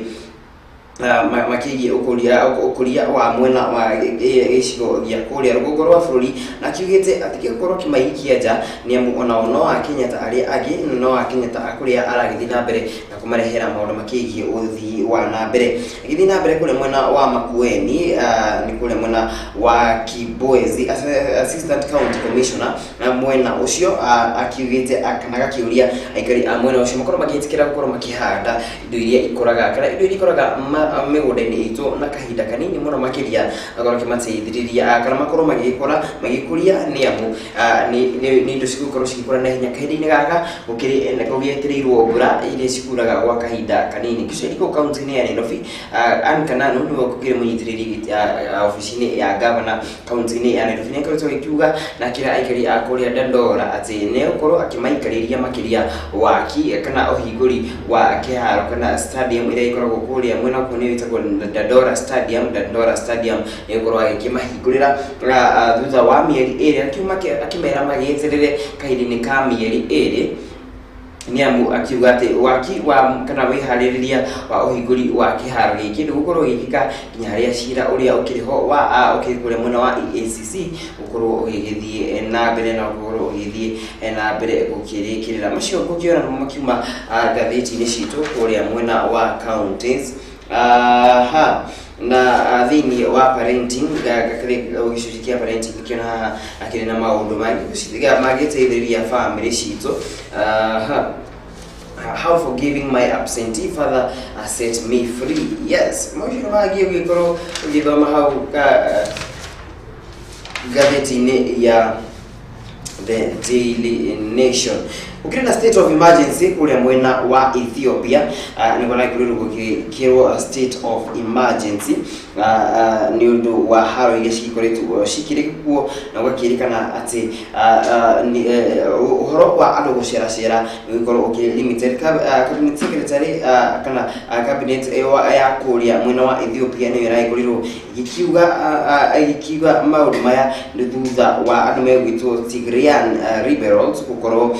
ũkũria wa mwena wa gĩcigo gĩa kũrĩa rũgongo rwa bũrũri, na akiugĩte atĩ gĩgũkorwo kĩmaikia nja nĩ amu onao no a Kenya ta arĩa angĩ, no a Kenya ta kũrĩa aragĩthiĩ na mbere na kũmarehera maũndũ makĩgiĩ ũthii wa na mbere. Agĩthiĩ na mbere kũrĩa mwena wa Makueni, nĩ kũrĩa mwena wa Kibwezi, Assistant County Commissioner na mwena ũcio akiugĩte kana agakĩũria aikari a mwena ũcio makorwo magĩtĩkĩra gũkorwo makĩhanda indo iria ikũraga kana indo iria ikũraga mĩgũnda-inĩ itũ na kahinda kanini mũno makĩria, akorwo akĩmateithĩrĩria kana makorwo magĩkũra magĩkũria nĩ amu nĩ indo cigũkorwo cigĩkũra na ihenya kahinda-inĩ gaka gũgĩetereirwo mbura iria cikuraga gwa kahinda kanini. Gĩcũa kũu kaunti-inĩ ya Nairobi, Anne Kananu nĩwe ũkĩrĩ mũnyitĩrĩri obici-inĩ ya gavana kaunti-inĩ ya Nairobi, nĩakoretwo agĩkiuga na akĩra aikari a kũrĩa Dandora atĩ nĩegũkorwo akĩmaikarĩria makĩria waki kana ũhingũri wa kĩharo kana stadium ĩrĩa ĩkoragwo kũrĩa mwena wa nĩ ĩtagwo Dandora Stadium. Dandora Stadium nĩgũkorwo agĩkĩmahingũrĩra thutha wa mĩeri ĩrĩ, akĩmera magĩeterere kahinda-inĩ ka mĩeri ĩrĩ, nĩ amu akiuga atĩ waki wa kana wĩharĩrĩria wa ũhingũri wa kĩharo gĩkĩ ndũgũkorwo ũgĩkĩka nginya harĩa cira ũrĩa ũkĩrĩ ho wa ũkĩrĩ kũrĩa mwena wa EACC ũkorwo ũgĩgĩthiĩ na mbere na ũkorwo ũgĩthiĩ na mbere gũkĩrĩkĩrĩra. Macio ngũkĩona nĩmo makiuma ngathĩti-inĩ citũ kũrĩa mwena wa counties. Aha, na thĩinĩ wa parenting gĩcunjĩ kĩa parenting gĩkĩona haha akĩrĩ na maũndũ mangĩteithĩrĩria family citũ. How forgiving my absentee father set me free. Yes, maũndũ mangĩ ũgĩkorwo ũgĩthoma hau ngathĩti-inĩ ya The Daily Nation. Ukiri na state of emergency kuria mwena wa Ethiopia, nĩguo nagĩkorirwo gũgĩkĩrwo state of emergency nĩ ũndũ wa haro iria cigĩkoretwo cikĩrĩ kuo, na gũgakĩrĩkana atĩ ũhoro wa andũ gũceracera nĩ gũkorwo ũkĩrĩ limited. Cabinet secretary kana cabinet ya kũrĩa mwena wa Ethiopia nĩyo ĩragĩkorirwo ĩgĩkiuga maũndũ maya nĩ thutha wa andũ megwĩtwo Tigrayan rebels gũkorwo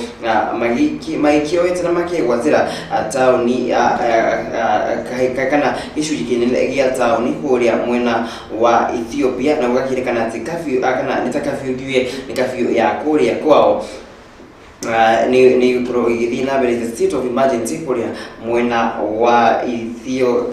magĩkĩoete na makĩgwatĩra taũni kana gĩcunjĩ kĩnene gĩa taũni kũrĩa mwena wa Ethiopia, na gũgakĩrĩkana atĩ curfew kana nĩ ta curfew ngiuge nĩ curfew ya kũrĩa kwao nĩ gũkorwo ĩgĩthiĩ na mbere the state of emergency kũrĩa mwena wa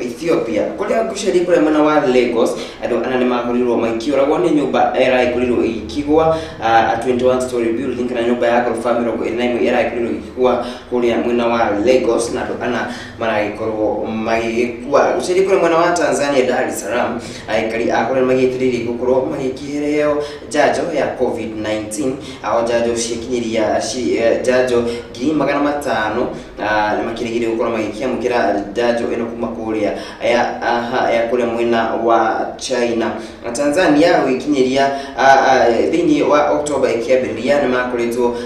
Ethiopia. Kũrĩa ngũceria kũrĩa mwena wa Lagos, andũ ana nĩ makorirwo makĩũragwo nĩ nyũmba ĩragĩkorirwo ĩgĩkĩgwa, a 21 story building kana nyũmba ya goroba 21 ĩragĩkorirwo ĩgĩkĩgwa kũrĩa mwena wa Lagos, na andũ ana maragĩkorwo magĩgĩkua. Gũceria kũrĩa mwena wa Tanzania, Dar es Salaam, aikari a kũrĩa magĩetereire gũkorwo magĩkĩheo njanjo ya COVID-19, ao njanjo ciakinyiria njanjo 500,000 nĩ makĩrĩgĩrĩire gũkorwo magĩkĩamũkĩra njanjo ĩno kuma kũrĩa ya kũrĩa mwena wa China. Na Tanzania gũgĩkinyĩria thĩinĩ wa Oktoba ĩkĩambĩrĩria nĩ makoretwo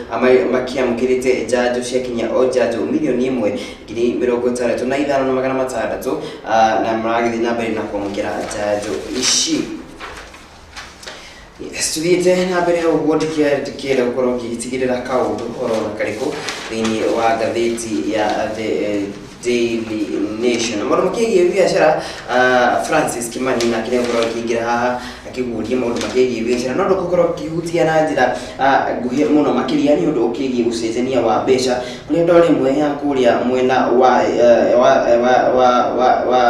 makĩamũkĩrĩte njanjo ciakinya o njanjo 1,065,600 na maragĩthiĩ na mbere na kwamũkĩra njanjo ici. Yes, tuthiĩte na mbere ũguo ndikĩenda gũkorwo ngĩtigĩrĩra kaũndũ oro na karĩkũ thĩinĩ wa ngathĩti ya The Daily Nation. Maũndũ makĩgiĩ biacara, Francis Kimani nake nĩegũkorwo akĩingĩra haha akĩguũria maũndũ makĩgiĩ biacara, no ndũgũkorwo ũkĩhutia na njĩra nguhĩ mũno makĩria nĩ ũndũ ũkĩgiĩ ũcenjania wa mbeca kũrĩa ndora ĩmwe ya kũrĩa mwena wa wa wa wa wa wa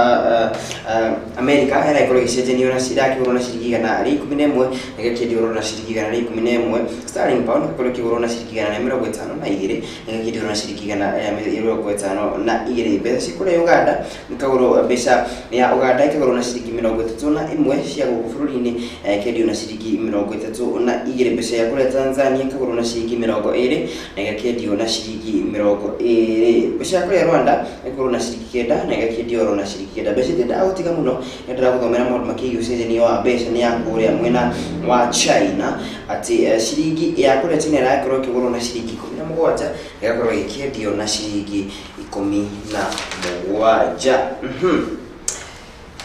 Amerika ĩrakorwo ĩgĩcenjanio na irakĩgũrwo na ciringi 111 na ĩgakĩendio na ciringi 111. Sterling pound ĩgakorwo ĩkĩgũrwo na ciringi 152 na ĩgakĩendio na ciringi 152. Mbeca cia kũrĩa Uganda ikagũrwo, mbeca ya Uganda ĩkagũrwo na ciringi 31 cia gũkũ bũrũri-inĩ, ĩkendio na ciringi 32. Mbeca ya kũrĩa Tanzania ĩkagũrwo na ciringi 20 na ĩgakĩendio na ciringi 20. Mbeca ya kũrĩa Rwanda ĩkagũrwo na ciringi 9 na ĩgakĩendio oro na ciringi 9. Mbeca iria ndagũtiga mũno nĩndĩragũthomera maũndũ makĩgiĩ ũcenjania wa mbeca nĩ ya kũrĩa mwena wa China, atĩ ciringi ya kũrĩa China ĩrakorwo ĩkĩgũrwo na ciringi 17 ĩgakorwo ĩkĩendio na ciringi 17.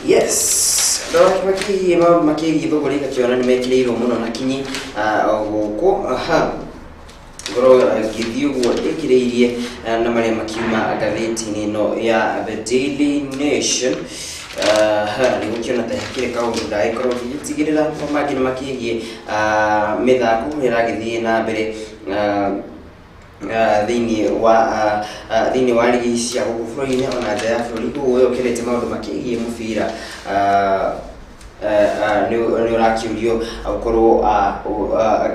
Yes, ndora makĩgiĩ maũndũ makĩgiĩ thũgũrĩ ngakĩona nĩ mekĩrĩirwo mũno na kinyi gũkũ. Aha, ngorwo ngĩthiĩ ũguo ndĩkĩrĩirie na marĩa makiuma ngathĩti-inĩ ĩno ya The Daily Nation. Nĩ gũkĩona ta hakĩrĩ kaũndũ ndagĩkorwo ngĩgĩtigĩrĩra. Mangĩ nĩ makĩgiĩ mĩthako ĩrĩa ĩragĩthiĩ na mbere thĩinĩ wa rigi cia gũkũ bũrũri-inĩ ona nja ya bũrũri. Koguo ũyũ ũkĩrĩte maũndũ makĩgiĩ mũbira nĩ ũrakĩũrio ũkorwo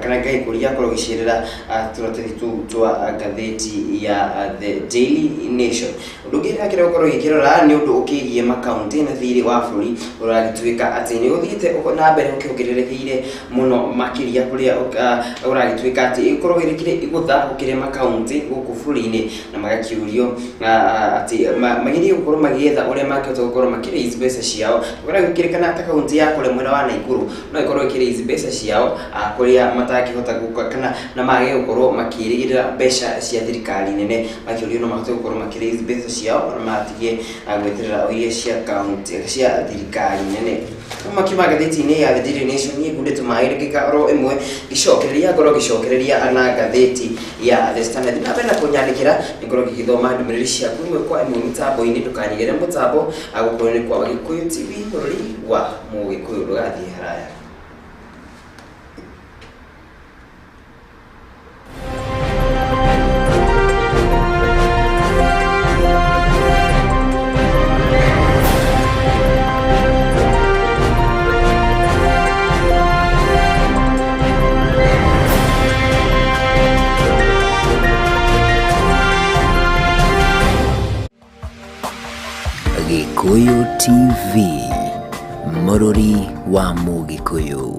kana ngagĩkũria akorwo ũgĩcerera tũratathi tũu twa ngathĩti ya The Daily Nation. Ũndũ ũngĩ ndĩrakĩenda gũkorwo gĩkĩrora nĩ ũndũ ũkĩgiĩ makaunti na thirĩ wa bũrũri ũragĩtuĩka atĩ nĩ ũthiĩte na mbere ũkĩongererekeire mũno makĩria, kũrĩa ũragĩtuĩka atĩ ĩkorwo ĩrĩkĩrĩ igũtha gũkĩrĩ makaunti gũkũ bũrũri-inĩ, na magakĩũrio atĩ magĩrĩire gũkorwo magĩetha ũrĩa mangĩhota gũkorwo makĩ mbeca ciao. Kũragĩkĩrĩkana ta kaunti ya kũrĩa mwena wa Nakuru no ĩkorwo ĩkĩ mbeca ciao kũrĩa matangĩhota gũka kana na mage gũkorwo makĩrĩgĩrĩra mbeca cia thirikari nene, makĩũrio no mahote gũkorwo makĩ mbeca ciao na matige gweterera o iria cia kaunti cia thirikari nene. Makiuma ngathĩti-inĩ ya The Daily Nation, niĩ ngunde tũmaĩ ndagĩka oro ĩmwe ngĩcokereria, ngorwo ngĩcokereria na ngathĩti ya The Standard. Na mbere na kũnyandĩkĩra nĩngorwo ngĩgĩthoma ndũmĩrĩri ciaku ĩmwe kwa ĩmwe mĩtambo-inĩ. Ndũkanyigĩre mũtambo, gũkũ nĩ kwa Gĩkũyũ TV, bũrũri wa Mũgĩkũyũ, ndũgathiĩ haraya. Gĩkũyũ TV, mũrũri wa Mũgĩkũyũ.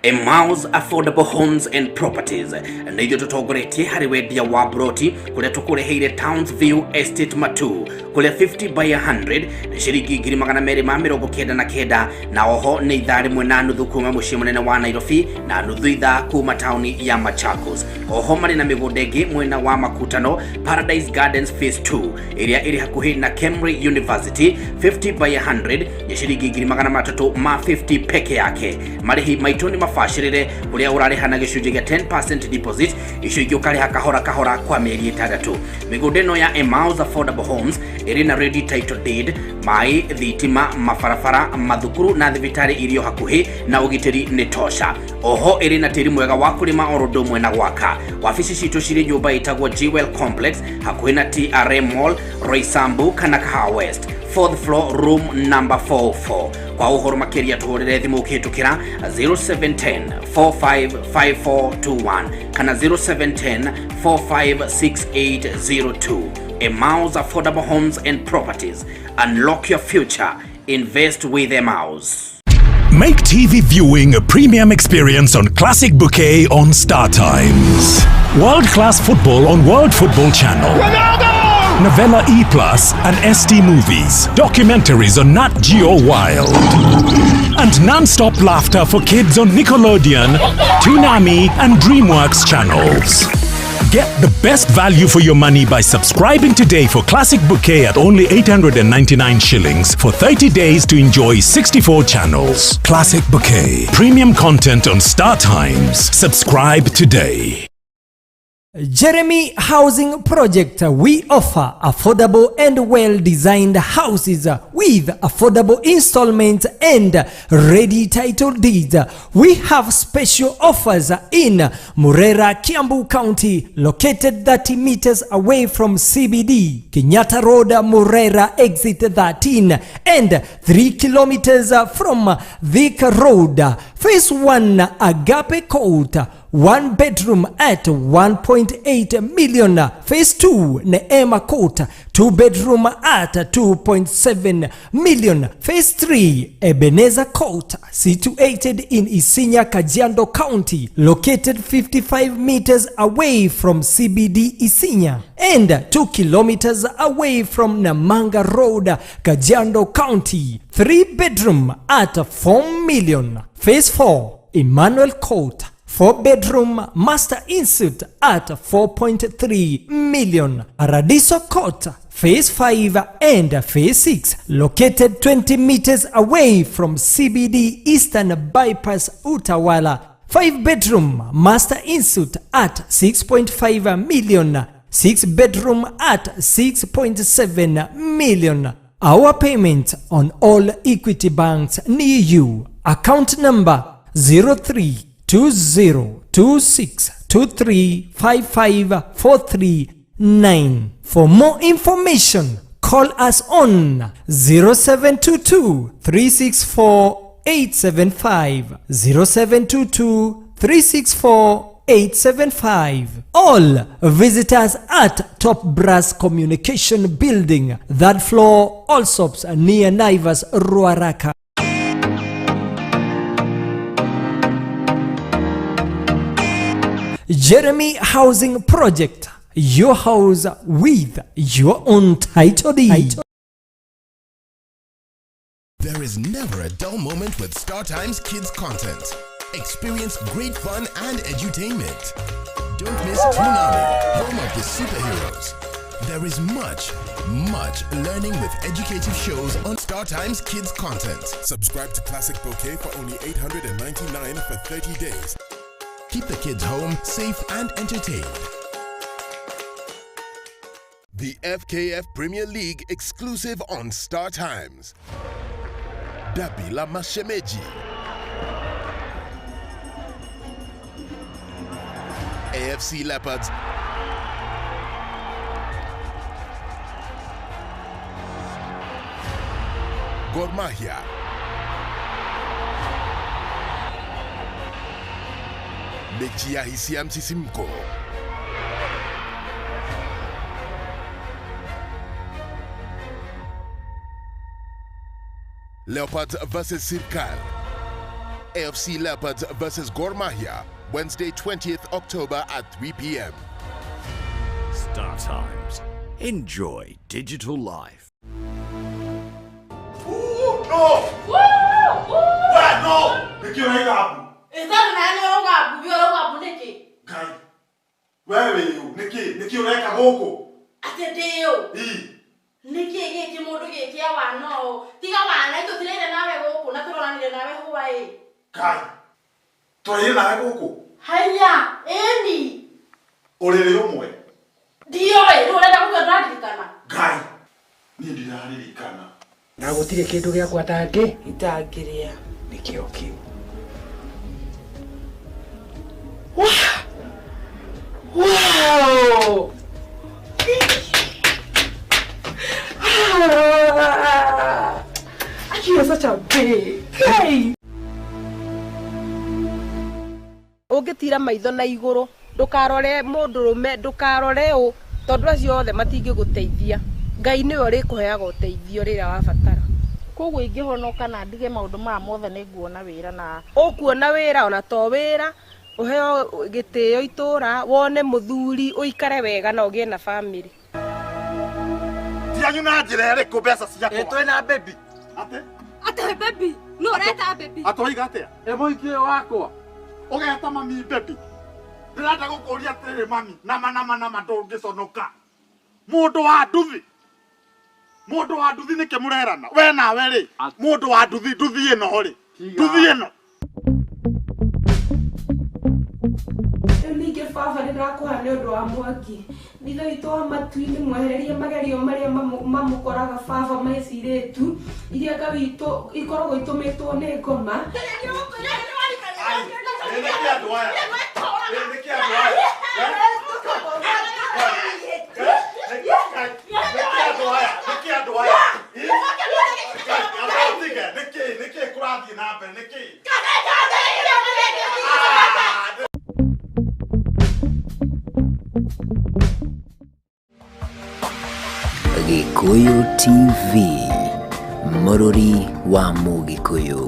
Emmaus Affordable Homes and Properties nĩ ithuĩ tũtongoretie harĩ wendia wa broti, kũrĩa tũkũreheire Towns View Estate Matu, kũrĩa 50 by 100 nĩ ciringi 299,000, na oho nĩ ithaa 1.5 kuma mũciĩ mũnene wa Nairobi na nuthu ithaa kuma taũni ya Machakos. Oho marĩ na mĩgũnda ĩngĩ mwena wa Makutano, Paradise Gardens Phase 2 ĩrĩa ĩrĩ hakuhĩ na Kemri University, 50 by 100 nĩ ciringi 350,000 peke yake. Marĩhi maitũ nĩ mabacĩrĩre, kũrĩa ũrarĩha na gĩcunjĩ gĩa 10% deposit, icio ingĩ ũkarĩha kahora kahora kwa mĩeri 6. Mĩgũnda ĩno ya Emmaus Affordable Homes ĩrĩ na ready title deed, maĩ, thitima, mabarabara, mathukuru na thibitarĩ irio hakuhĩ, na ũgitĩri nĩ tosha. Oho ĩrĩ na tĩri mwega wa kũrĩma oro ũndũ ũmwe na gwaka. Wabici citũ cirĩ nyũmba ĩtagwo Jewel Complex hakuhĩ na TRM Mall, Roysambu kana Kahawa West, 4th floor, room number 44. Kwa ũhoro makĩria tũhũrĩre thimũ ũkĩhĩtũkĩra 0710 455421 kana 0710 456802. Emmaus Affordable Homes and Properties. Unlock your future. Invest with Emmaus. Make TV viewing a premium experience on Classic Bouquet on Star Times. World class football on World Football Channel. Ronaldo! Novella E Plus and ST Movies. Documentaries on Nat Geo Wild. And non-stop laughter for kids on Nickelodeon, Toonami, and DreamWorks channels. Get the best value for your money by subscribing today for Classic Bouquet at only 899 shillings for 30 days to enjoy 64 channels. Classic Bouquet. Premium content on Star Times. Subscribe today. Jeremy Housing Project. We offer affordable and well designed houses with affordable installments and ready title deeds. We have special offers in Murera, Kiambu County, located 30 meters away from CBD, Kenyatta Road, Murera, exit 13, and 3 kilometers from Thika Road. Phase 1, Agape Court, one bedroom at 1.8 million. Phase 2, Neema Court, two bedroom at 2.7 million. Phase 3, Ebenezer Court, situated in Isinya, Kajiado County, located 55 meters away from CBD Isinya and 2 kilometers away from Namanga Road, Kajiado County. 3 bedroom at 4 million. Phase 4, Emmanuel Court, 4 bedroom master ensuite at 4.3 million. Paradiso Court, Phase 5 and Phase 6, located 20 meters away from CBD Eastern Bypass Utawala. 5 bedroom master ensuite at 6.5 million. 6 bedroom at 6.7 million. Our payment on all Equity banks near you. Account number 032026235543. For more information, call us on 0722 364 875, 0722 364 875. All visitors at Top Brass Communication Building, third floor, Allsops, near Naivas, Ruaraka. Jeremy Housing Project, your house with your own title deed. There is never a dull moment with Star Times Kids content. Experience great fun and edutainment. Don't miss Toonami, home of the superheroes. There is much, much learning with educative shows on Star Times Kids content. Subscribe to Classic Bouquet for only 899 for 30 days. Keep the kids home, safe and entertained. The FKF Premier League exclusive on Star Times. Dabi la Mashemeji. AFC Leopards Gor Mahia. Mechi ya hisia, msisimko. Leopards versus Sirkal. AFC Leopards versus Gor Mahia, Wednesday, 20th October at 3 p.m. Star Times. Enjoy digital life. No! We no! Nĩkĩ ũraiga mbu? Ĩtondũ nawe nĩ ũrauga mbu, we ũrauga mbu nĩkĩ? Ngai. We wĩ ũ? Nĩkĩ? Nĩkĩ ũreka gũkũ? Atĩ ndĩ ũ? Ii. Nĩkĩ gĩkĩ mũndũ gĩkĩ awana ũũ? Tiga wana, itũtiraire nawe gũkũ na tũronanire nawe hwaĩ. Ngai. Tũraire nawe gũkũ? Haiya, ĩni. Ũrĩrĩ ũmwe? Ndioĩ, rĩu ũrenda gũtua ndũraririkana. Ngai. Niĩ ndiraririkana. Na gũtirĩ kĩndũ gĩakwa tangĩ itangĩrĩa. Nĩkĩo kĩu. Wow! Ah! Aki, you're such a babe. Hey! Ũngĩtira maitho na igũrũ, ndũkarore mũndũrũme, ndũkarore ũ, tondũ acio othe matingĩgũteithia. Ngai nĩwe ũrĩkũheaga ũteithio rĩrĩa wabatara. Koguo ingĩhonoka na ndige maũndũ maya mothe nĩ nguona wĩra na Ũkuona wĩra ona to wĩra, ũheo gĩtĩo itũra, wone mũthuri, ũikare wega na ũgĩe na family. Tianyu na njĩra ĩrĩkũ mbeca ciakwa? Ĩ twĩna baby. Atĩ? Atĩ baby, no ũreta baby. Atwaiga atĩa? Ĩ mũhiki ũyũ wakwa. Ũgeta mami baby. Ndĩrenda gũkũria atĩrĩrĩ mami, nama nama nama ndũngĩconoka. Mũndũ wa nduthi. Mũndũ wa nduthi nĩkĩ mũrerana? We nawe rĩ, mũndũ wa nduthi, nduthi ĩno rĩ. Nduthi ĩno. Rĩu ningĩ baba nĩndakũha nĩ ũndũ wa mwaki. Ithe witũ wa matu-inĩ mwehererie magerio marĩa mamũkoraga baba mecirĩtu iria nga witũ ikoragwo itũmĩtwo nĩ ngoma. Nĩkĩ andũ aya? Nĩkĩ andũ aya? Nĩkĩ andũ aya? Nĩkĩ andũ aya? Nĩkĩ nĩkĩ nĩkĩ kũrathiĩ na mbere nĩkĩ? Gikuyu TV, Mũrũri wa Mũgĩkũyũ.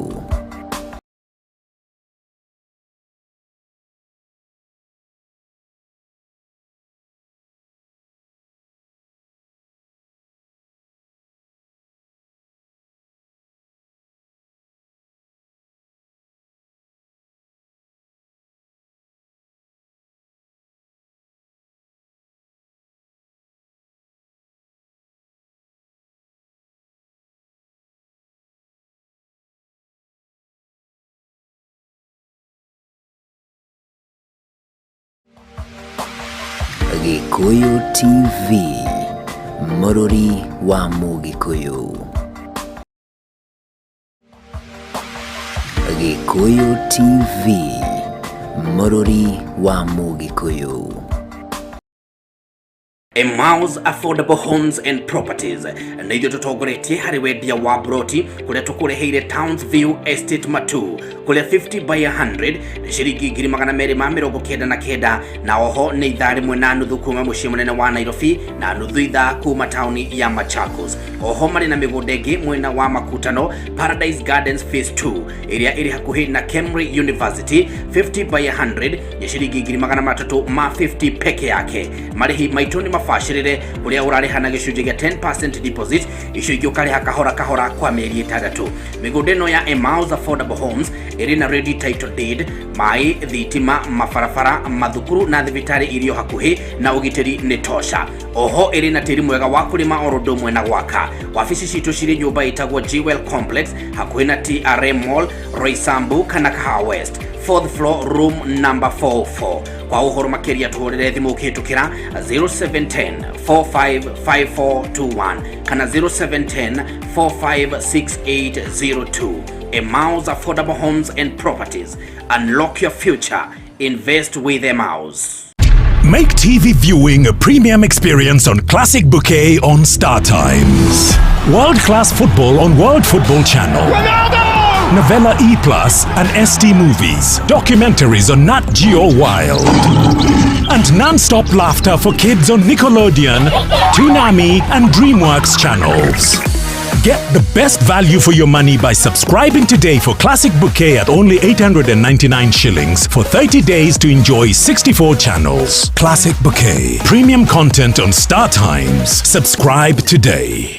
Gikuyu TV, Mũrũri wa Mũgĩkũyũ. Gikuyu TV, Mũrũri wa Mũgĩkũyũ. Emmaus Affordable Homes and Properties nĩ ithuĩ tũtongoretie harĩ wendia wa broti kũrĩa tũkũreheire Towns View Estate Matu kũrĩa 50 by 100 nĩ ciringi 299,000 na oho nĩ ithaa rĩmwe na nuthu kuma mũciĩ mũnene wa Nairobi na nuthu ithaa kuma taũni ya Machakos. Oho marĩ na mĩgũnda ĩngĩ mwena wa Makutano Paradise Gardens Phase 2 ĩrĩa ĩrĩ hakuhĩ na Kemri University 50 by 100 nĩ ciringi 350 peke yake. Marĩhi maitũ nĩ mabacĩrĩre ũrĩa ũrarĩha na gĩcunjĩ gĩa 10% deposit, icio ingĩ ũkarĩha kahora kahora kwa mĩeri ĩtandatũ. Mĩgũnda ĩno ya Emmaus Affordable Homes ĩrĩ na ready title deed, maĩ, thitima, mabarabara, mathukuru na thibitarĩ irio hakuhĩ na ũgitĩri nĩ tosha. Oho ĩrĩ na tĩri mwega wa kũrĩma oro ũndũ ũmwe na gwaka. Wabici citũ cirĩ nyũmba ĩtagwo Jewel Complex hakuhĩ na TRM Mall, Roysambu kana Kahawa West, 4th floor room number 44. Kwa ũhoro makĩria tũhũrĩre thimũ ũkĩhĩtũkĩra 0710 455421 kana 0710 456802. Emmaus Affordable Homes and Properties. Unlock your future. Invest with Emmaus. Make TV viewing a premium experience on Classic Bouquet on Star Times. World class football on World Football Channel. Ronaldo! Novella E Plus and ST Movies. Documentaries on Nat Geo Wild. And non-stop laughter for kids on Nickelodeon, Toonami and DreamWorks channels. Get the best value for your money by subscribing today for Classic Bouquet at only 899 shillings for 30 days to enjoy 64 channels. Classic Bouquet. Premium content on Star Times. Subscribe today.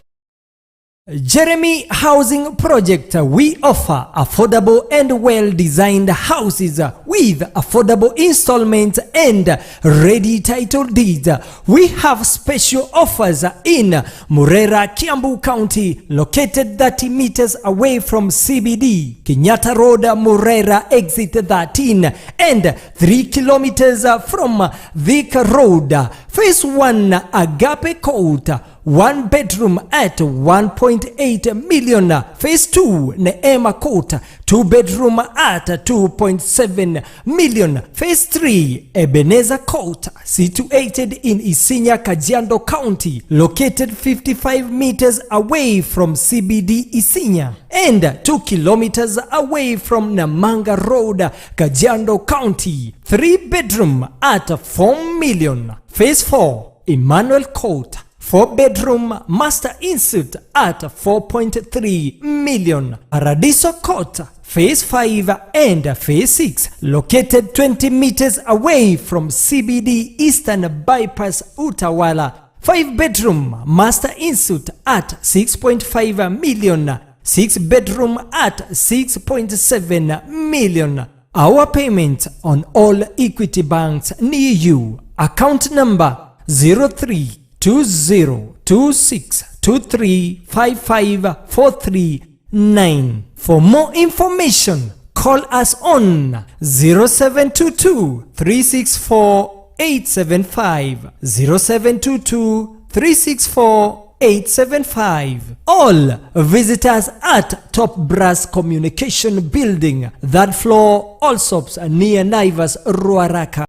Jeremy Housing Project. We offer affordable and well-designed houses with affordable installments and ready title deeds. We have special offers in Murera, Kiambu County, located 30 meters away from CBD, Kenyatta Road, Murera, exit 13, and 3 kilometers from Thika Road. Phase 1, Agape Court, one bedroom at 1.8 million. Phase 2, Neema Court, two bedroom at 2.7 million. Phase 3, Ebenezer Court, situated in Isinya, Kajiado County, located 55 meters away from CBD Isinya and 2 kilometers away from Namanga Road, Kajiado County. 3 bedroom at 4 million. Phase 4, Emmanuel Court, 4 bedroom master ensuite at 4.3 million. Paradiso Court, Phase 5 and Phase 6, located 20 meters away from CBD Eastern Bypass Utawala. 5 bedroom master ensuite at 6.5 million. 6 bedroom at 6.7 million. Our payment on all Equity banks near you. Account number 032026235543 9. For more information, call us on 0722 364 875, 0722 364 875. All visitors at Top Brass Communication Building, third floor, Allsops, near Naivas, Ruaraka.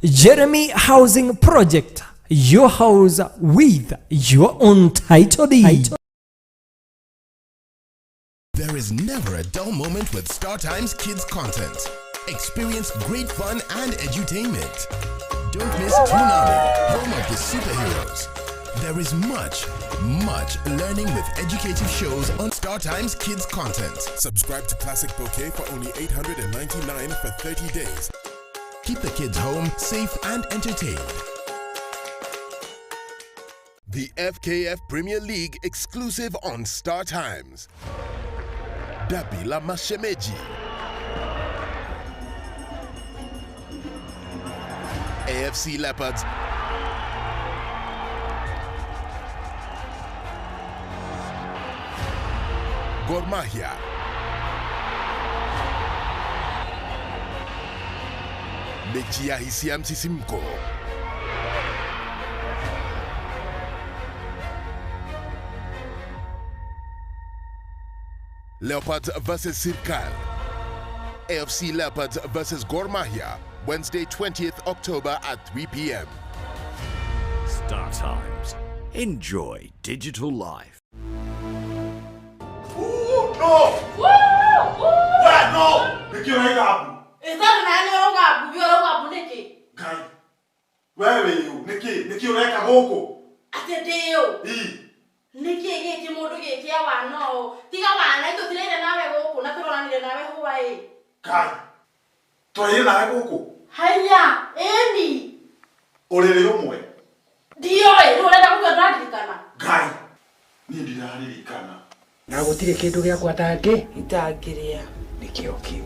Jeremy Housing Project, your house with your own title deed. There is never a dull moment with Star Times Kids content. Experience great fun and edutainment. Don't miss Toonami, home of the superheroes. There is much, much learning with educative shows on Star Times Kids content. Subscribe to Classic Bouquet for only 899 for 30 days. Keep the kids home, safe and entertained. The FKF Premier League exclusive on Star Times. Dabi la Mashemeji. AFC Leopards Gor Mahia. Mechi ya hisia, msisimko. Leopards versus Sirkal. AFC Leopards versus Gor Mahia, Wednesday, 20th October at 3 p.m. Star Times. Enjoy digital life. Ooh, no! We no! Nĩkĩ ũraiga mbu? Ĩtondũ nawe nĩ ũrauga mbu, ũrauga mbu nĩkĩ? Ngai. We wĩ ũ? Nĩkĩ? Nĩkĩ ũreka gũkũ? Atĩ ndĩ ũ? Ii. Nĩkĩ gĩkĩ mũndũ gĩkĩ wana ũũ? Tiga wana, tũtiraire nawe gũkũ na tũronanire nawe hwaĩ. Ngai. Tũraire nawe gũkũ? Haiya, ĩni. Ũrĩrĩ ũmwe? Ndioĩ, rĩu ũrenda gũtua ndũraririkana. Ngai. Niĩ ndiraririkana. Na gũtirĩ kĩndũ gĩakwa tangĩ itangĩrĩa. Nĩkĩo kĩu.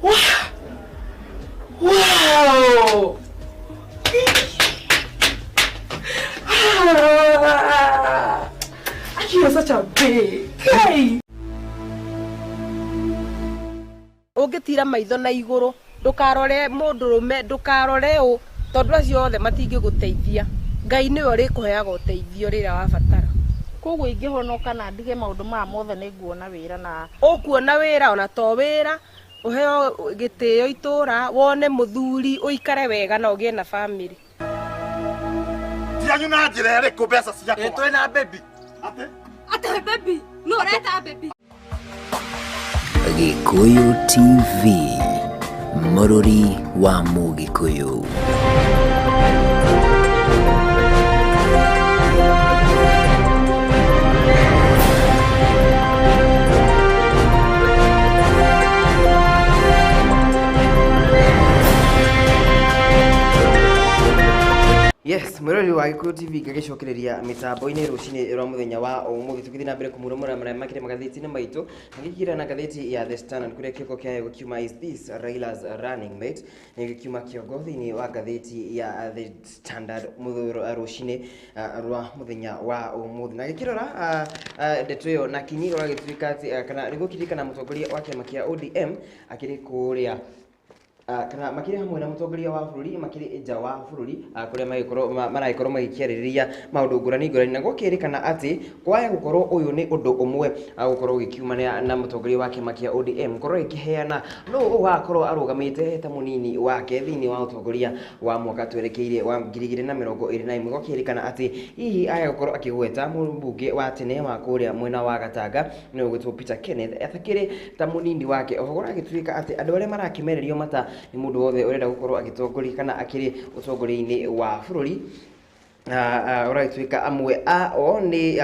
Wow! Ah! You're such a big guy. Ũngĩtira maitho na igũrũ, ndũkarore mũndũrũme, ndũkarore ũ, tondũ acio othe matingĩgũteithia. Ngai nĩwe ũrĩkũheaga ũteithio rĩrĩa wabatara. Koguo ingĩhonoka na ndige maũndũ maya mothe nĩ nguona wĩra na ũkuona wĩra ona to wĩra, ũheo gĩtĩo itũra, wone mũthuri, ũikare wega na ũgĩe na bamĩrĩ. Tianyu na njĩra ĩrĩkũ mbeca ciakwa? Ĩ twĩna baby. Atĩ? Atĩ baby, no ũreta baby. Gĩkũyũ TV, mũrũri wa Mũgĩkũyũ. Yes, mwirori wa Gĩkũyũ TV ngagĩcokereria mĩtambo-inĩ rũcinĩ rwa mũthenya wa ũmũthĩ, tũgĩthiĩ na mbere kũmũrũmũra marĩa makĩrĩ magathĩti-inĩ maitũ, magĩkĩra na ngathĩti ya The Standard kũrĩa kĩongo kĩayo gĩkiuma "Is this Raila's running mate?" Nĩ gĩkiuma kĩongo thĩinĩ wa ngathĩti ya The Standard rũcinĩ rwa mũthenya wa ũmũthĩ. Na gĩkĩrora ndeto ĩyo na kinyi, gũgagĩtuĩka atĩ kana nĩgũkĩririkana mũtongoria wa kĩama kĩa ODM akĩrĩ kũrĩa Kana makĩrĩ hamwe na mũtongoria wa bũrũri makĩrĩ nja wa bũrũri, kũrĩa magĩkorwo maragĩkorwo magĩkĩarĩrĩria maũndũ ngũrani ngũrani, na gũkĩrĩkana atĩ kwaya gũkorwo ũyũ nĩ ũndũ ũmwe gũkorwo gũgĩkiumana na mũtongoria wa kĩama kĩa ODM gũkorwo gĩkĩheana nũ ũgakorwo arũgamĩte ta mũnini wake thĩinĩ wa ũtongoria wa mwaka twerekeire wa 2021. Gũkĩrĩkana atĩ hihi aya gũkorwo akĩgweta mũmbunge wa tene wa kũrĩa mwena wa Gatanga nĩwe ũgwĩtwo Peter Kenneth atakĩrĩ ta mũnini wake. Oho kũragĩtuĩka atĩ andũ arĩa marakĩmererio mata nĩ mũndũ wothe ũrenda gũkorwo agĩtongoria kana akĩrĩ ũtongoria-inĩ wa bũrũri, ũragĩtuĩka amwe ao nĩ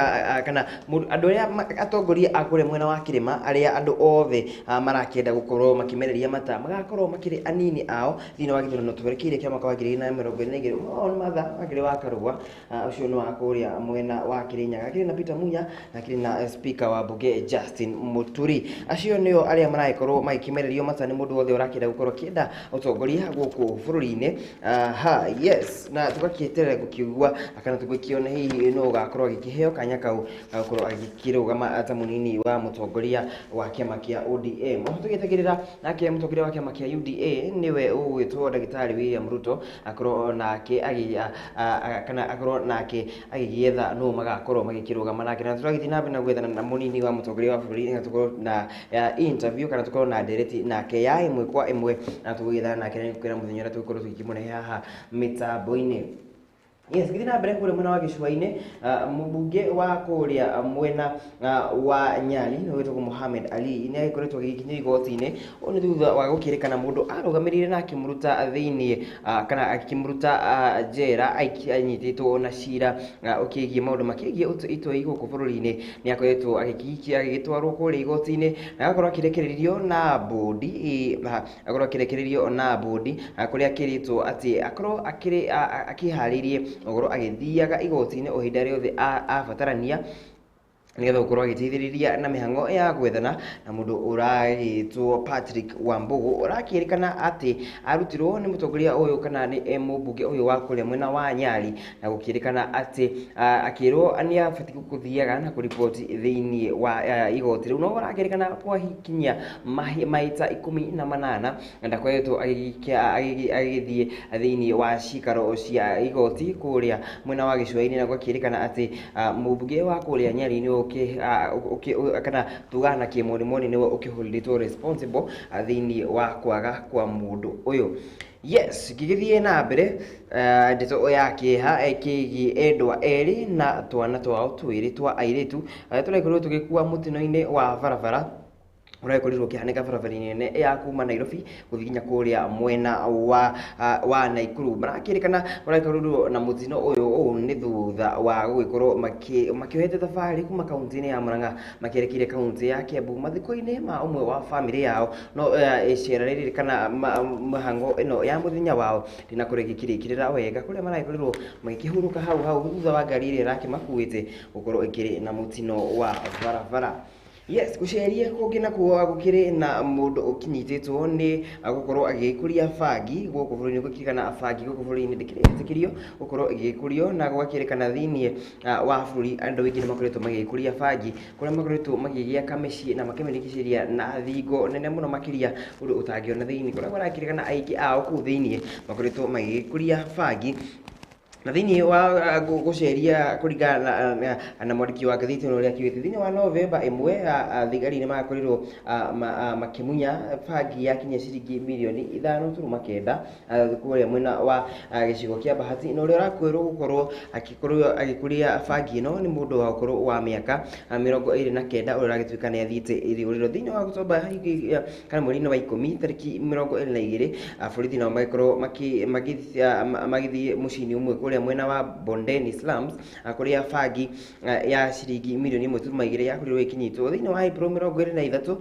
kana andũ arĩa atongoria a kũrĩa mwena wa kĩrĩma arĩa andũ othe marakĩenda gũkorwo makĩmereria mata magakorwo makĩrĩ anini ao thĩinĩ wa gĩthurano twerekeire kĩa mwaka wa 2022. Ũmwe wao nĩ Martha Wangĩrĩ wa Karũa, ũcio nĩ wa kũrĩa mwena wa Kĩrĩnyaga, akĩrĩ na Peter Munya na akĩrĩ na speaker wa bunge Justin Muturi. Acio nĩo arĩa maragĩkorwo magĩkĩmererio mata nĩ mũndũ wothe ũrakĩenda gũkorwo akĩenda ũtongoria gũkũ bũrũri-inĩ. Yes, na tũgakĩeterera gũkiugua kana tũgĩkĩone hihi no ũgakorwo agĩkĩheo kanya kau agakorwo agĩkĩrũgama ta mũnini wa mũtongoria wa kĩama kĩa ODM. Oho tũgĩetagĩrĩra nake mũtongoria wa kĩama kĩa UDA nĩwe ũgwĩtwo ndagĩtarĩ William Ruto akorwo nake kana akorwo nake agĩgĩetha nũ magakorwo magĩkĩrũgama nake, na tũragĩthiĩ na mbere na gwethana na mũnini wa mũtongoria wa bũrũri nĩgetha tũkorwo na interview kana tũkorwo na ndereti nake ya ĩmwe kwa ĩmwe, na tũgũgĩethana nake na nĩngũkwĩra mũthenya ũrĩa tũgũkorwo tũgĩkĩmũrehe haha mĩtambo-inĩ. Yes, gĩthiĩ na mbere kũrĩa mwena wa gĩcũa-inĩ, mũmbunge wa kũrĩa mwena wa Nyali nĩwe wĩtagwo Mohamed Ali nĩ agĩkoretwo agĩkinyio igoti-inĩ. Ũũ nĩ thutha wa gũkĩrĩkana mũndũ arũgamĩrĩire na akĩmũruta thĩinĩ kana akĩmũruta njera anyitĩtwo na cira ũkĩgiĩ maũndũ makĩgiĩ itoi gũkũ bũrũri-inĩ. Nĩ akoretwo agĩtwarwo kũrĩa igoti-inĩ na agakorwo akĩrekererio na bũndi, akorwo akĩrekererio na bũndi kũrĩa akĩrĩtwo atĩ akorwo akĩharĩirie ũkorwo agĩthiaga igoti-inĩ o ihinda rĩothe abatarania nĩgetha gũkorwo agĩteithĩrĩria na mĩhang'o ya gwethana na mũndũ ũragĩtwo Patrick Wambugu ũrakĩrĩkana atĩ arutirwo nĩ mũtongoria ũyũ kana nĩ mũmbunge ũyũ wa kũrĩa mwena wa Nyali, na gũkĩrĩkana atĩ akĩrwo nĩ abatiĩ gũthiaga na kũriboti thĩinĩ wa igoti rĩu, no ũrakĩrĩkana kwahikinya maita 18 na ndakoretwo agĩthiĩ thĩinĩ wa cikaro cia igoti kũrĩa mwena wa gĩcũa-inĩ, na gwakĩrĩkana atĩ mũmbunge wa kũrĩa Nyali nĩ kana tugana kĩmonimoni nĩwe ũkĩhũrĩtwo responsible thĩinĩ wa kwaga kwa mũndũ ũyũ. Yes, ngĩgĩthiĩ na mbere ndeto ya kĩeha ĩkĩgiĩ endwa erĩ na twana twao twĩrĩ twa airĩtu arĩa tũrakorirwo tũgĩkua mũtino-inĩ wa barabara ũrakorirwo ũkĩhanĩka barabara-inĩ nene ya kuma Nairobi gũthiĩ nginya kũrĩa mwena wa Naikuru. Marakĩrĩkana ũrakorirwo na mũtino ũyũ ũũ nĩ thutha wa gũgĩkorwo makĩohete thabarĩ kuma kaunti-inĩ ya Murang'a makĩerekeire kaunti ya Kiambu mathiko-inĩ ma ũmwe wa bamĩrĩ yao, no icera rĩrĩ kana mĩhang'o ĩno ya mũthenya wao ndĩnakorwo ĩgĩkĩrĩkĩrĩra wega, kũrĩa maragĩkorirwo magĩkĩhurũka hau hau thutha wa ngari ĩrĩa ĩrakĩmakuĩte gũkorwo ĩkĩrĩ na mũtino wa barabara. Yes, gũceria kũngĩ nakuo gũkĩrĩ na mũndũ ũkinyitĩtwo nĩ gũkorwo agĩkũria bangi gũkũ bũrũri-inĩ, gũkĩrĩkana bangi gũkũ bũrũri-inĩ ndĩkĩrĩ gũkorwo ĩgĩkũrio, na gwakĩrĩkana thĩinĩ wa bũrũri andũ aingĩ nĩ makoretwo magĩkũria bangi kũrĩa makoretwo magĩgĩaka mĩciĩ na makĩmĩrigicĩria na thingo nene mũno makĩria ũndũ ũtangĩona thĩinĩ, kũrĩa kũrakĩrĩkana aingĩ ao kũu thĩinĩ makoretwo magĩkũria bangi. Na thĩinĩ wa gũceria kũringana na mwandĩki wa ngathĩti ĩno ũrĩa akiugĩte, thĩinĩ wa Novemba 1 thigari nĩ makorirwo makĩmunya bangi ya kinya ciringi mirioni 5.9 kũrĩa mwena wa gĩcigo kĩa Bahati, na ũrĩa ũrakwĩrwo gũkorwo agĩkũria bangi ĩno nĩ mũndũ wa ũkũrũ wa mĩaka 29 ũrĩa ũragĩtuĩka nĩ athiĩte ithũrĩro. Thĩinĩ wa Oktoba kana mweri-inĩ wa 10 tarĩki 22 borithi nao magĩkorwo magĩthiĩ mũciĩ-inĩ ũmwe kũrĩa mwena wa Bondeni slums kũrĩa bangi ya ciringi mirioni 1.2 yakorirwo ĩkĩnyitwo. Thĩinĩ wa April 23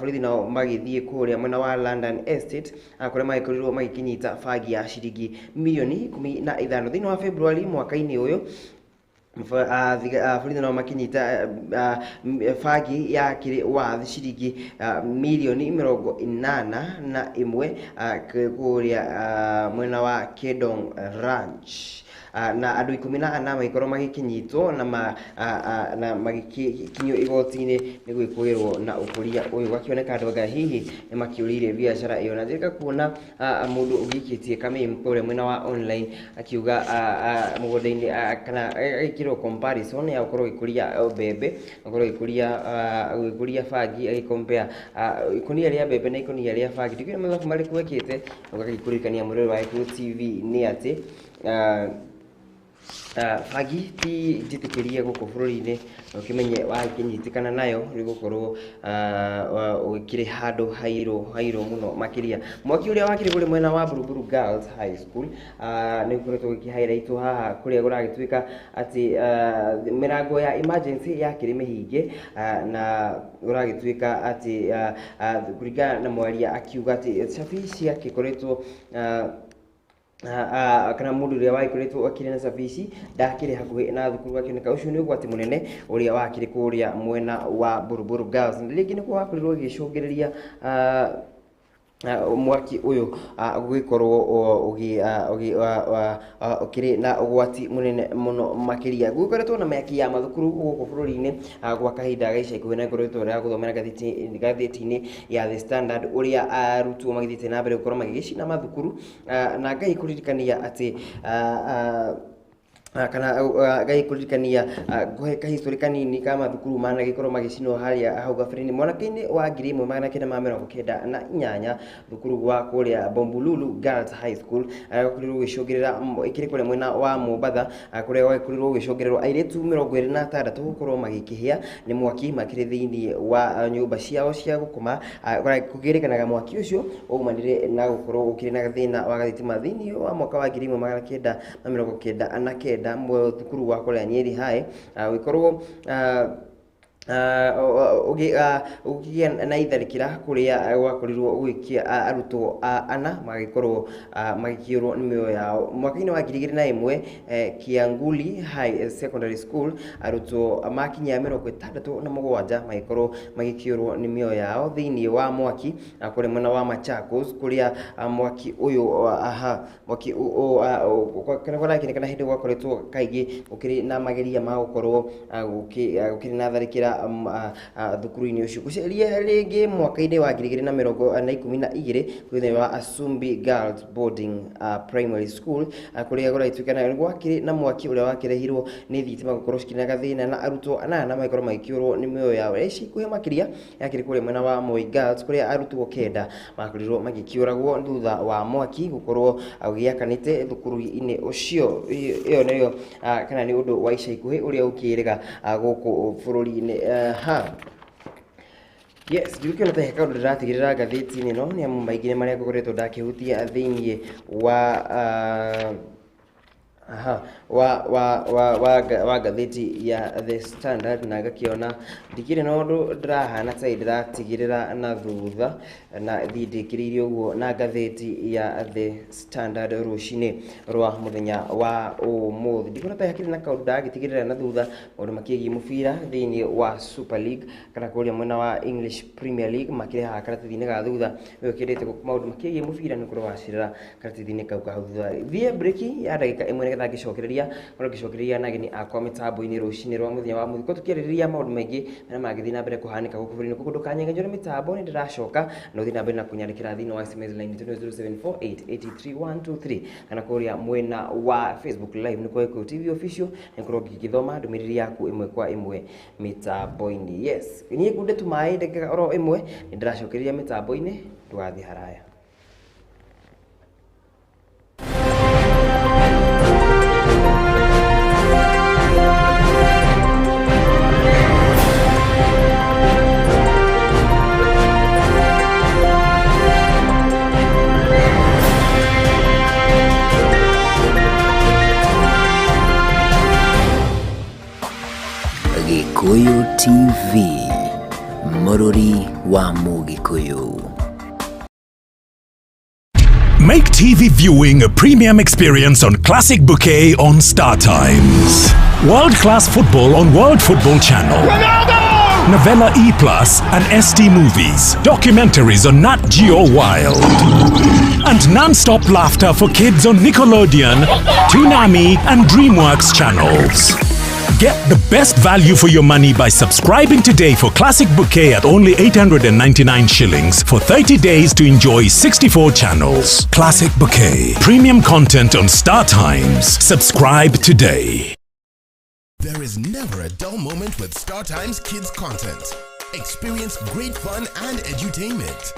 borithi nao magĩthiĩ kũrĩa mwena wa London Estate kũrĩa magĩkorirwo magĩkĩnyita bangi ya ciringi mirioni 15. Thĩinĩ wa February mwaka-inĩ ũyũ borithi nao makinyita bangi ya kĩrĩ wa ciringi mirioni 81 kũrĩa mwena wa Kedong Ranch. Na andũ 14 magĩkorwo magĩkĩnyitwo na na magĩkinyio igoti-inĩ nĩ gwĩkũĩrwo na ũkũria ũyũ. Gakĩoneka andũ anga hihi nĩ makĩũrĩire biacara ĩyo. Na njĩka kuona mũndũ ũgĩikĩtie kameme kũrĩa mwena wa online akiuga mũgũnda-inĩ, kana agĩkĩrwo comparison ya gũkorwo ũgĩkũria mbembe, gũkorwo ũgĩkũria bangi, agĩcompare ikũnia rĩa mbembe na ikũnia rĩa bangi. Ndikĩũĩ mathabu marĩkũ ekĩte. Ũgagĩkũririkania mũrori wa Gĩkũyũ TV nĩ atĩ bangi ti njĩtĩkĩrie gũkũ bũrũri-inĩ, na ũkĩmenye wakĩnyitĩkana nayo nĩ gũkorwo ũkĩrĩ handũ hairũ hairũ mũno makĩria. Mwaki ũrĩa wakĩrĩ kũrĩ mwena wa Buruburu Girls High School nĩ ũkoretwo ũgĩkĩ-highlightwo haha, kũrĩa kũragĩtuĩka atĩ mĩrango ya emergency yakĩrĩ mĩhinge, na ũragĩtuĩka atĩ kũringana na mwaria akiuga atĩ cabi ciakĩkoretwo kana mũndũ ũrĩa wagĩkoretwo akĩrĩ na cabi ici ndakĩrĩ hakuhĩ na thukuru. Gakĩoneka ũcio nĩ ũgwati mũnene ũrĩa wakĩrĩ kũrĩa mwena wa Buruburu Girls. Rĩngĩ nĩkuo wakorirwo ũgĩcũngĩrĩria mwaki ũyũ gũgĩkorwo ũkĩrĩ na ũgwati mũnene mũno makĩria. Gũgĩkoretwo na mĩaki ya mathukuru gũkũ bũrũri-inĩ gwa kahinda ga ica ikuhĩ, na ĩkoretwo ya gũthomera ngathĩti-inĩ ya The Standard ũrĩa arutwo magĩthiĩte na mbere gũkorwo magĩgĩcina mathukuru, na Ngai kũririkania atĩ kana Ngai kũririkania ngũhe kahistory kanini ka mathukuru managĩkorwo magĩcinwo harĩa hau kabere-inĩ. Mwaka-inĩ wa 1998, thukuru wa kũrĩa Bombululu Girls High School gwakorirwo gũgĩcũngĩrĩra, ĩkĩrĩ kũrĩa mwena wa Mombatha, kũrĩa gwagĩkorirwo gũgĩcũngĩrĩrwo airĩtu 26 gũkorwo magĩkĩhĩa nĩ mwaki makĩrĩ thĩinĩ wa nyũmba ciao cia gũkoma. Kũgĩrĩkanaga mwaki ũcio waumanire na gũkorwo gũkĩrĩ na thĩna wa gathitima. Thĩinĩ wa mwaka wa 1999, thukuru wa kũrĩa Nyeri High ũgĩkorwo ũkĩgĩa na itharĩkĩra kũrĩa gwakorirwo gũgĩkia arutwo ana magĩkorwo magĩkĩũrwo nĩ mĩoyo yao. Mwaka-inĩ wa 2001, Kianguli High Secondary School, arutwo makinyia 67 magĩkorwo magĩkĩũrwo nĩ mĩoyo yao thĩinĩ wa mwaki kũrĩa mwena wa Machakos, kũrĩa mwaki ũyũ aha mwaki kana kũrakĩonekana hĩndĩ gwakoretwo kaingĩ gũkĩrĩ na mageria ma gũkorwo gũkĩrĩ na tharĩkĩra thukuru-inĩ ũcio. Gũceria rĩngĩ mwaka-inĩ wa 2012, thĩinĩ wa Asumbi Girls Boarding Primary School, kũrĩa kũragĩtuĩka gwakĩrĩ na mwaki ũrĩa wakĩrehirwo nĩ thitima gũkorwo cikĩrĩ na gathĩna, na arutwo anana magĩkorwo magĩkĩũrwo nĩ mĩoyo yao. Ici ikuhĩ makĩria yakĩrĩ kũrĩa mwena wa Moi Girls, kũrĩa arutwo 9 makorirwo magĩkĩũragwo thutha wa mwaki gũkorwo ũgĩakanĩte thukuru-inĩ ũcio. Ĩyo nĩyo kana nĩ ũndũ wa ica ikuhĩ ũrĩa ũkĩrĩga gũkũ bũrũri-inĩ. Ha yes, ndirikana ta he kaũndũ ndĩratigĩrĩra ngathĩti-inĩ ĩno, nĩ amu maingĩ nĩ marĩa ngoretwo ndakĩhutia thĩinĩ wa aha wa wa wa wa wa ngathĩti ya The Standard, na ngakĩona ndikĩrĩ na ũndũ ndĩrahana ta ndĩratigĩrĩra na thutha, na thiĩ ndĩkĩrĩirie ũguo na ngathĩti ya The Standard rũcinĩ rwa mũthenya wa ũmũthĩ. Ndikuona ta hakĩrĩ na kaũndũ ndagĩtigĩrĩra na thutha maũndũ makĩgiĩ mũbira thĩinĩ wa Super League kana kũrĩa mwena wa English Premier League makĩrĩ haha karatathi-inĩ ga thutha. Ũyũ ũkĩendete maũndũ makĩgiĩ mũbira nĩ ũkorwo wacirĩra karatathi-inĩ kau ka hau thutha. Thiĩ breki ya ndagĩka 1 nĩgetha ngĩcokereria korwo ngĩcokereria na ageni akwa mĩtambo-inĩ rũcinĩ rwa mũthenya wa mũthĩ, korwo tũkĩarĩrĩria maũndũ maingĩ marĩa mangĩthiĩ na mbere kũhanĩka gũkũ bũrũri-inĩ. Koguo ndũkanyengenyũre mĩtambo, nĩ ndĩracoka na ũthiĩ na mbere na kũnyandĩkĩra thĩinĩ wa SMS line 0748833123 kana kũrĩa mwena wa Facebook live nĩ kwa Gĩkũyũ TV official, nĩ ngorwo ngĩgĩthoma ndũmĩrĩri yaku ĩmwe kwa ĩmwe mĩtambo-inĩ. Yes, niĩ ngunde tu maĩ ndagĩka oro ĩmwe, nĩ ndĩracokereria mĩtambo-inĩ, ndũgathiĩ haraya. Gĩkũyũ TV, mũrũri wa Mũgĩkũyũ. Make TV viewing a premium experience on Classic Bouquet on Star Times. World-class football on World Football Channel. Ronaldo! Novella E Plus and ST Movies, documentaries on Nat Geo Wild, and non-stop laughter for kids on Nickelodeon, Toonami and DreamWorks channels. Get the best value for your money by subscribing today for Classic Bouquet at only 899 shillings for 30 days to enjoy 64 channels. Classic Bouquet, premium content on Star Times. Subscribe today. There is never a dull moment with Star Times Kids content. Experience great fun and edutainment.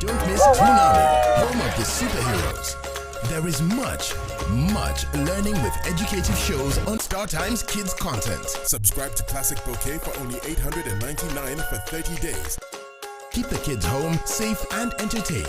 Don't miss Toonami, home of the superheroes. There is much, much learning with educative shows on Star Times Kids content. Subscribe to Classic Bouquet for only 899 for 30 days. Keep the kids home, safe and entertained.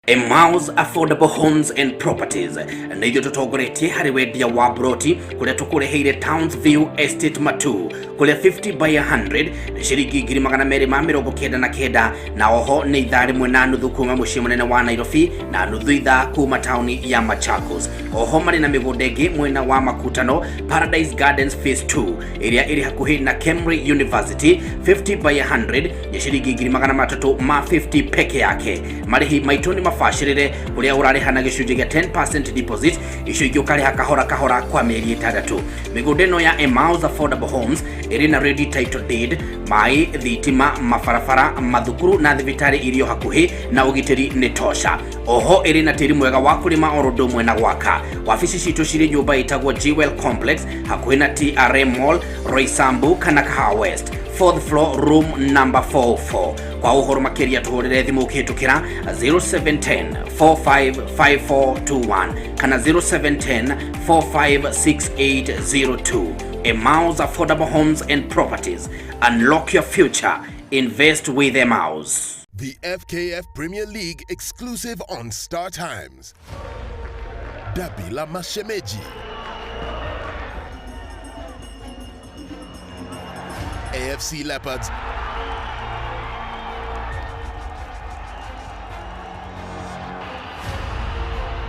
Emmaus Affordable Homes and Properties nä ithuä tå tongoretie harä wendia wa broti kå rä a tå kå reheire Towns View Estate Matu kå rä a 50 by 100 nä ciringi 299 na oho nä ithaa rĩmwe na nuthu kuma mũciĩ mũnene wa Nairobi na nuthu ithaa kuma tauni ya Machakos. Oho marĩ na mĩgũnda ĩngĩ mwena wa Makutano Paradise Gardens Phase 2 ĩrĩa ĩrĩ hakuhĩ na Kemri University 50 by 100 nĩ ciringi 350 peke yake. Marĩhi maitũ nĩ mabacĩrĩre kũrĩa ũrarĩha na gĩcunjĩ gĩa 10% deposit, icio ingĩ ũkarĩha kahora kahora kwa mĩeri 6. Mĩgũnda ĩno ya Emmaus Affordable Homes ĩrĩ na ready title deed, maĩ, thitima, mabarabara, mathukuru na thibitarĩ irio hakuhĩ na ũgitĩri nĩ tosha. Oho ĩrĩ na tĩri mwega wa kũrĩma oro ũndũ ũmwe na gwaka. Wabici citũ cirĩ nyũmba ĩtagwo Jewel Complex hakuhĩ na TRM Mall, Roysambu kana Kahawa West, 4th floor, room number 44. Kwa ũhoro makĩria tũhũrĩre thimũ ũkĩhĩtũkĩra 0710 455421 kana 0710 456802. Emmaus Affordable Homes and Properties. Unlock your future. Invest with Emmaus. The FKF Premier League exclusive on Star Times. Dabi la Mashemeji. AFC Leopards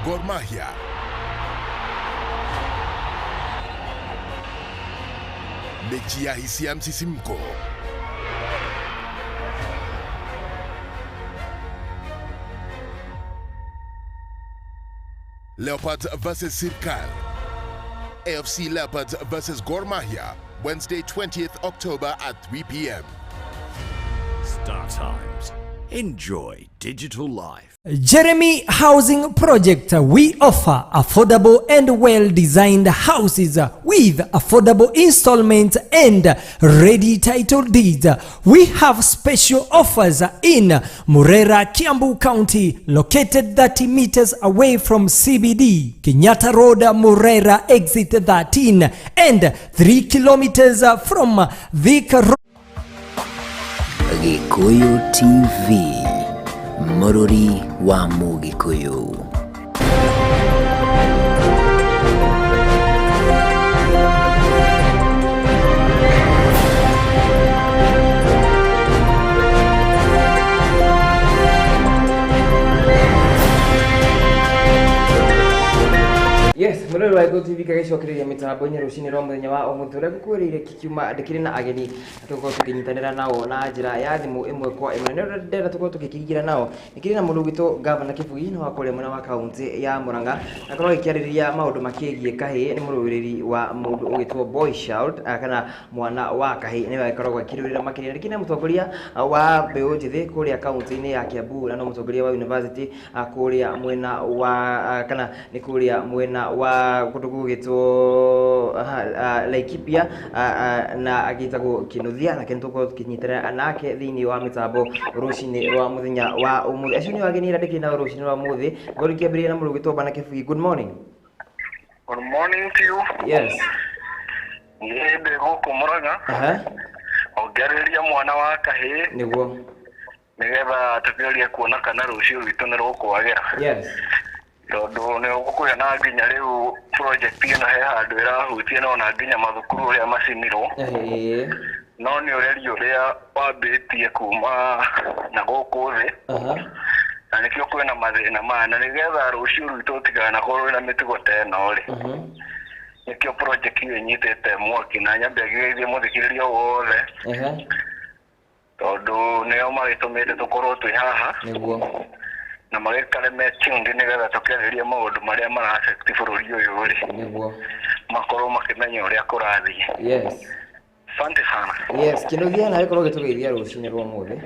Gor Mahia. Mechi ya hisia msisimko. Leopards versus Sirkal. AFC Leopards versus Gor Mahia, Wednesday 20th October at 3 p.m. Star Times. Enjoy digital life. Jeremy Housing Project. We offer affordable and well-designed houses with affordable installments and ready title deeds. We have special offers in Murera, Kiambu County, located 30 meters away from CBD, Kenyatta Road, Murera, exit 13, and 3 kilometers from Thika Road. Gikuyu TV, Mũrũri wa Mũgĩkũyũ. Yes, mũrori wa Gĩkũyũ TV kagĩcokereria mĩtambo-inĩ rũcinĩ rwa mũthenya wa ũmũthĩ ũrĩa ngũkwĩrĩire kikiuma ndĩkĩrĩ na ageni na tũgũkorwo tũkĩnyitanĩra nao na njĩra ya thimũ ĩmwe kwa ĩmwe. Na nĩ ndĩrenda tũkorwo tũgĩkĩingĩra nao nĩkĩrĩ na mũndũ ũgwĩtwo Gavana Kĩbugi nĩ wa kũrĩa mwena wa kaunti ya Murang'a, na akorwo agĩkĩarĩrĩria maũndũ makĩgiĩ kahĩĩ. Nĩ mũrũĩrĩri wa mũndũ ũgwĩtwo boy child, kana mwana wa kahĩĩ, nĩwe agĩkoragwo akĩrũĩrĩra makĩria. Nĩkĩrĩ na mũtongoria wa mbeũ njĩthĩ kũrĩa kaunti-inĩ ya Kiambu, na no mũtongoria wa university kũrĩa mwena wa kana nĩ kũrĩa mwena wa kũndũ gũgĩtwo Laikipia, na agĩtagwo Kinuthia, nake nĩtũgũkorwo tũkĩnyitanĩra nake thĩinĩ wa mĩtambo rũcinĩ rwa mũthenya wa ũmũthĩ. Acio nĩo ageni arĩa ndĩkĩrĩ nao rũcinĩ rwa ũmũthĩ. Ngorwo ngĩambĩrĩria na mũndũ ũgwĩtwo Bwana Kĩbugi. Good morning. Good morning to you. Yes. Niĩ ndĩ gũkũ Murang'a. Ongereria mwana wa kahĩĩ Nĩguo. nĩgetha tũkĩgerie kuona kana rũciũ rwitũ nĩ rũkwagĩra. Yes. Tondũ nĩ ũgũkũhe na nginya rĩu project ĩno he handũ ĩrahutia no na nginya mathukuru ũrĩa macinirwo. No nĩ ũreri ũrĩa wambĩtie kuma na gũkũ thĩ. Na nĩkĩo kwĩna mathĩna maya, na nĩgetha rũciũ rwitũ rũtikanakorwo rwĩna mĩtugo ta ĩno rĩ. Nĩkĩo project ĩyo ĩnyitĩte mwaki na nyambe ngĩgeithie mũthikĩrĩria wothe. Tondũ nĩo magĩtũmĩte tũkorwo twĩ haha. Nĩguo. Na magĩikare me tuned nĩgetha tũkĩarĩrĩria maũndũ marĩa mara affect bũrũri ũyũ rĩ. Nĩguo. Makorwo makĩmenya ũrĩa kũrathiĩ. Yes. Asante sana. Yes, Kĩnuthia nawe korwo ũgĩtũgeithia rũcinĩ rwa ũmũthĩ.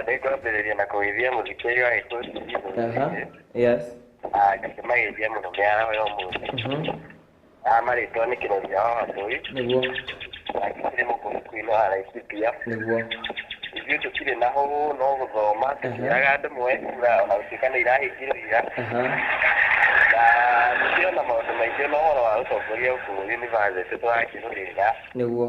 Ndĩkwambĩrĩria na kũgeithia mũthikĩrĩria wa Gĩkũyũ TV. Yes. Ngakĩmageithia mũno mĩaraho ya ũmũthĩ. Marĩtwa nĩ Kĩnuthia wa Wambũi. Nĩguo. Na ngĩkĩrĩ mũkũrũ wa Laikipia. Nĩguo. Ithuĩ tũtirĩ na hũũ no gũthoma tũkĩraga andũ moe kura ona gũtuĩka nĩ irahingirwo ira. Na nĩndĩrona maũndũ maingĩ na ũhoro wa ũtongoria gũkũ university tũrakĩrũrĩra. Nĩguo.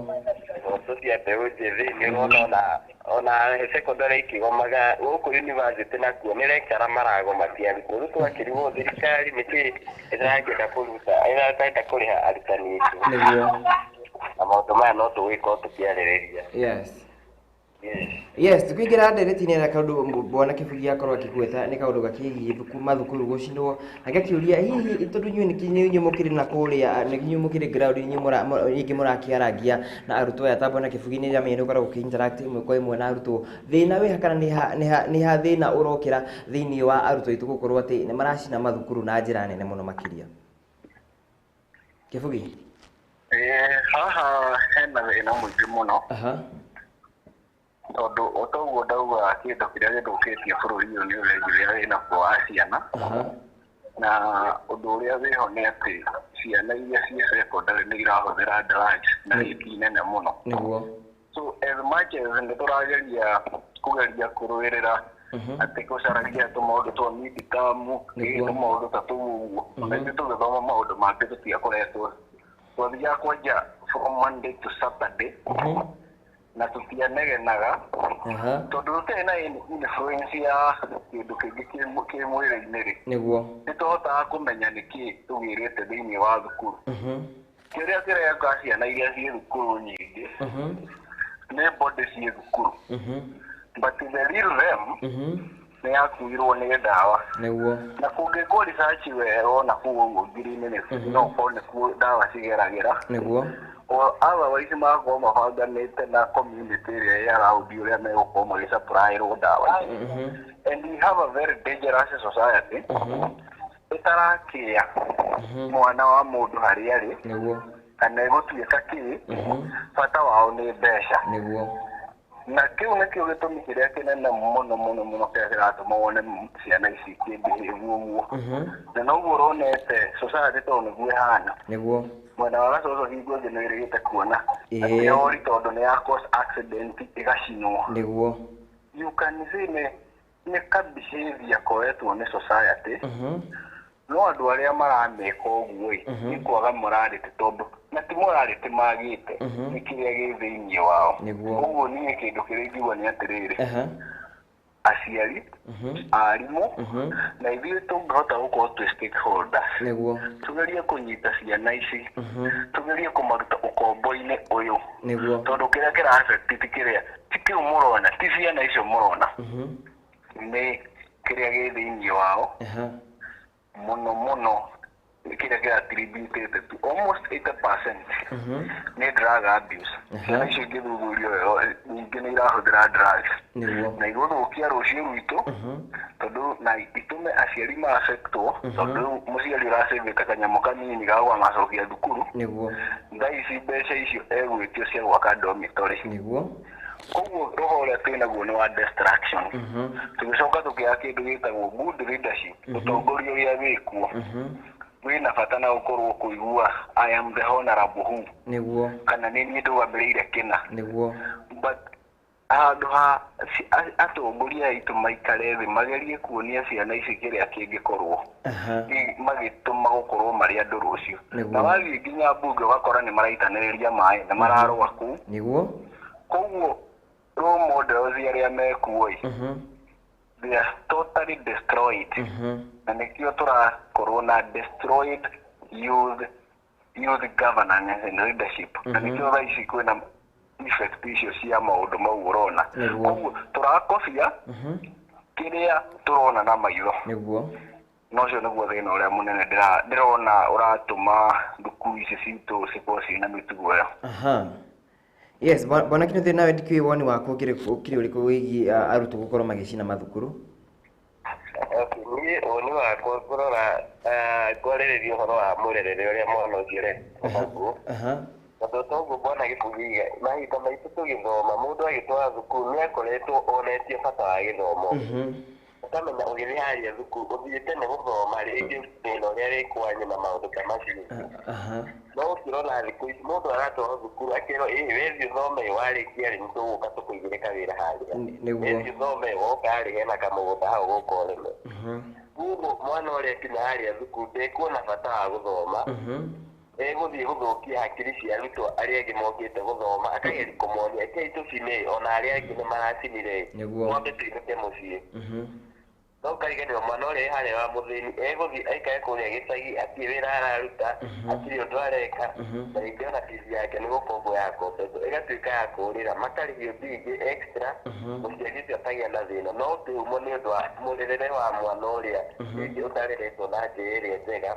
Tondũ cia mbeũ njĩthĩ nĩ ũrona ona secondary ikĩgomaga gũkũ university nakuo nĩ lecturer maragoma ti arutwo. Rĩu twakĩrigwo thirikari nĩkĩ ĩtarakĩenda kũruta ĩtarenda kũrĩha arutani aitũ. Nĩguo. Na maũndũ maya no tũgũgĩkorwo tũkĩarĩrĩria. Yes. Yes, tukiingira ndereti-inĩ na kaũndũ bwana Kĩbugi akorwo akĩgweta nĩ kaũndũ gakĩgiĩ mathukuru gũcinwo na ngakĩũria hihi tondũ inyuĩ nĩ inyuĩ mũkĩrĩ na kũrĩa nĩ inyuĩ mũkĩrĩ ground inyuĩ rĩngĩ mũrakĩarangia na arutwo aya ta bwana Kĩbugi nĩ ndamenya nĩ ũkoragwo ũkĩ interact ĩmwe kwa ĩmwe na arutwo thĩna wĩ ha kana nĩ ha thĩna ũrokĩra thĩinĩ wa arutwo aitũ gũkorwo atĩ nĩ maracina mathukuru na njĩra nene mũno makĩria. Kĩbugi? Haha hena thĩna mũingĩ mũno. Tondũ o toguo ndauga kĩndũ kĩrĩa gĩthũkĩtie bũrũri ũyũ nĩ ũregi ũrĩa wĩnaguo wa ciana. Na ũndũ ũrĩa wĩho nĩ atĩ ciana iria ciĩ secondary nĩ irahũthĩra drugs na rate nene mũno. Nĩguo. So as much as nĩ tũrageria kũgeria kũrũĩrĩra atĩ gũcaragia tũmaũndũ twa midterm tũmaũndũ ta tũu ũguo, ithuĩ tũgĩthoma maũndũ mangĩ tũtiakoretwo twathiaga kwanja from Monday to Saturday na tũtianegenaga tondũ tũtirĩ na influence ya kĩndũ kĩngĩ kĩ mwĩrĩ-inĩ rĩ. Nĩguo. Nĩ tũhotaga kũmenya nĩkĩ tũgĩrĩte thĩinĩ wa thukuru. Kĩrĩa kĩreka ciana iria ciĩ thukuru nyingĩ nĩ body ciĩ thukuru, but the real them nĩ yakuirwo nĩ ndawa. Nĩguo. Na kũngĩkwo research wega ona kũu ũguo ngiri-inĩ nĩ no ũkorwo nĩkuo ndawa cigeragĩra. Nĩguo. Otherwise magakorwo mabanganĩte na community ĩrĩa ĩ around ũrĩa megũkorwo magĩsupplyĩrwo ndawa ici. And we have a very dangerous society ĩtarakĩa mwana wa mũndũ harĩa arĩ. Nĩguo. Kana ĩgũtuĩka kĩ bata wao nĩ mbeca. Nĩguo. Na kĩu nĩkĩo gĩtũmi kĩrĩa kĩnene mũno mũno mũno kĩrĩa kĩratũma wone ciana ici ikĩbehave ũguo. Na noguo ũronete society tondũ nĩguo ĩhana. Nĩguo. Mwena wa Gacoco hingo ĩngĩ nĩ ĩrĩgĩte kuona atĩ rori tondũ nĩ ya cause accident ĩgacinwo. Nĩguo. You can see nĩ ka behavior koetwo nĩ society. No andũ arĩa maramĩka ũguo ĩ nĩ kwaga morality tondũ na ti morality magĩte nĩ kĩrĩa gĩ thĩinĩ wao. Ũguo niĩ kĩndũ kĩrĩa ingiuga nĩ atĩrĩrĩ, aciari, arimũ na ithuĩ tũngĩhota gũkorwo twĩ stakeholders. Nĩguo. Tũgerie kũnyita ciana ici, tũgerie kũmaruta ũkombo-inĩ ũyũ. Nĩguo. Tondũ kĩrĩa kĩra affect ti kĩrĩa ti kĩu mũrona, ti ciana icio mũrona, nĩ kĩrĩa gĩ thĩinĩ wao mũno mũno kĩrĩa kĩra attributĩte to almost 80% nĩ drug abuse. Ciana icio ingĩthuthurio wega nyingĩ nĩ irahũthĩra drugs. Nĩguo. Na igũthũkia rũciũ rwitũ tondũ na itũme aciari ma affectwo tondũ mũciari ũracĩvĩte kanyamũ kanini ga gũkamacokia thukuru. Nĩguo. Thaa ici mbeca icio egwĩtio cia gwaka dormitory. Nĩguo. Koguo roho ũrĩa twĩnaguo nĩ wa destruction. Tũgĩcoka tũkĩaga kĩndũ gĩtagwo good leadership, ũtongoria ũrĩa wĩkuo wĩna bata na gũkorwo kũigua I am the honorable who. Nĩguo. Kana nĩ niĩ ndũgamĩrĩire kĩna. Nĩguo. But handũ ha atongoria aitũ maikare thĩ magerie kuonia ciana ici kĩrĩa kĩngĩkorwo magĩtũma gũkorwo marĩ andũ rũciũ. Na wathiĩ nginya mbunge ũgakora nĩ maraitanĩrĩria maĩ na mararũa kũu. Nĩguo. Koguo role models arĩa mekuo ĩ they are totally destroyed. Na nĩkĩo tũrakorwo na destroyed youth governance and leadership. Na nĩkĩo thaa ici kwĩna effect icio cia maũndũ mau ũrona. Koguo tũrakobia kĩrĩa tũrona na maitho. Nĩguo. Na ũcio nĩguo thĩna ũrĩa mũnene ndĩrona ũratũma thukuru ici citũ cikorwo ciĩna mĩtugo ĩyo. Aha. Yes, bwana Kinuthia, nawe ndikiũĩ woni waku ũkĩrĩ ũrĩkũ wĩgiĩ arutwo gũkorwo magĩcina mathukuru? Okay, niĩ woni wakwa ngũrora ngwarĩrĩria ũhoro wa mũrerere ũrĩa mwana ũcio areretwo. Tondũ toguo bwana Gĩbũgi, mahinda maitũ tũgĩthoma, mũndũ agĩtwara thukuru nĩ akoretwo onetie bata wa gĩthomo. Ũkamenya ũgĩthiĩ harĩa thukuru ũthiĩte nĩ gũthoma, rĩngĩ thĩna ũrĩa wĩ kwanyu na maũndũ ta macio. No ũkĩrora thikũ ici mũndũ aratwarwo thukuru akerwo ĩ wethiĩ ũthome, warĩkia rĩ nĩtũgũka tũkũigĩre kawĩra harĩa. Wethiĩ ũthome, woka harĩ hena kamũgũnda hau gũka ũrĩme. Koguo mwana ũrĩa akinya harĩa thukuru ndekuona bata wa gũthoma, egũthiĩ gũthũkia hakiri cia arutwo arĩa angĩ mokĩte gũthoma, akageria kũmonia rekei tũcine, ona arĩa angĩ nĩ maracinire, mwambe tũinũke mũciĩ. No ũkariganĩrwo mwana ũrĩa wĩ harĩa wa mũthĩni egũthiĩ aikare kũrĩa gĩcagi, atirĩ wĩra araruta, atirĩ ũndũ areka, na rĩngĩ ona bithi yake nĩ gũkombwo yakombetwo ĩgatuĩka ya kũũrĩra, makarĩhio mbia ingĩ extra, mũciari ũcio akagĩa na thĩna. No kĩhumo nĩ ũndũ wa mũrerere wa mwana ũrĩa rĩngĩ ũtareretwo na njĩra ĩrĩa njega,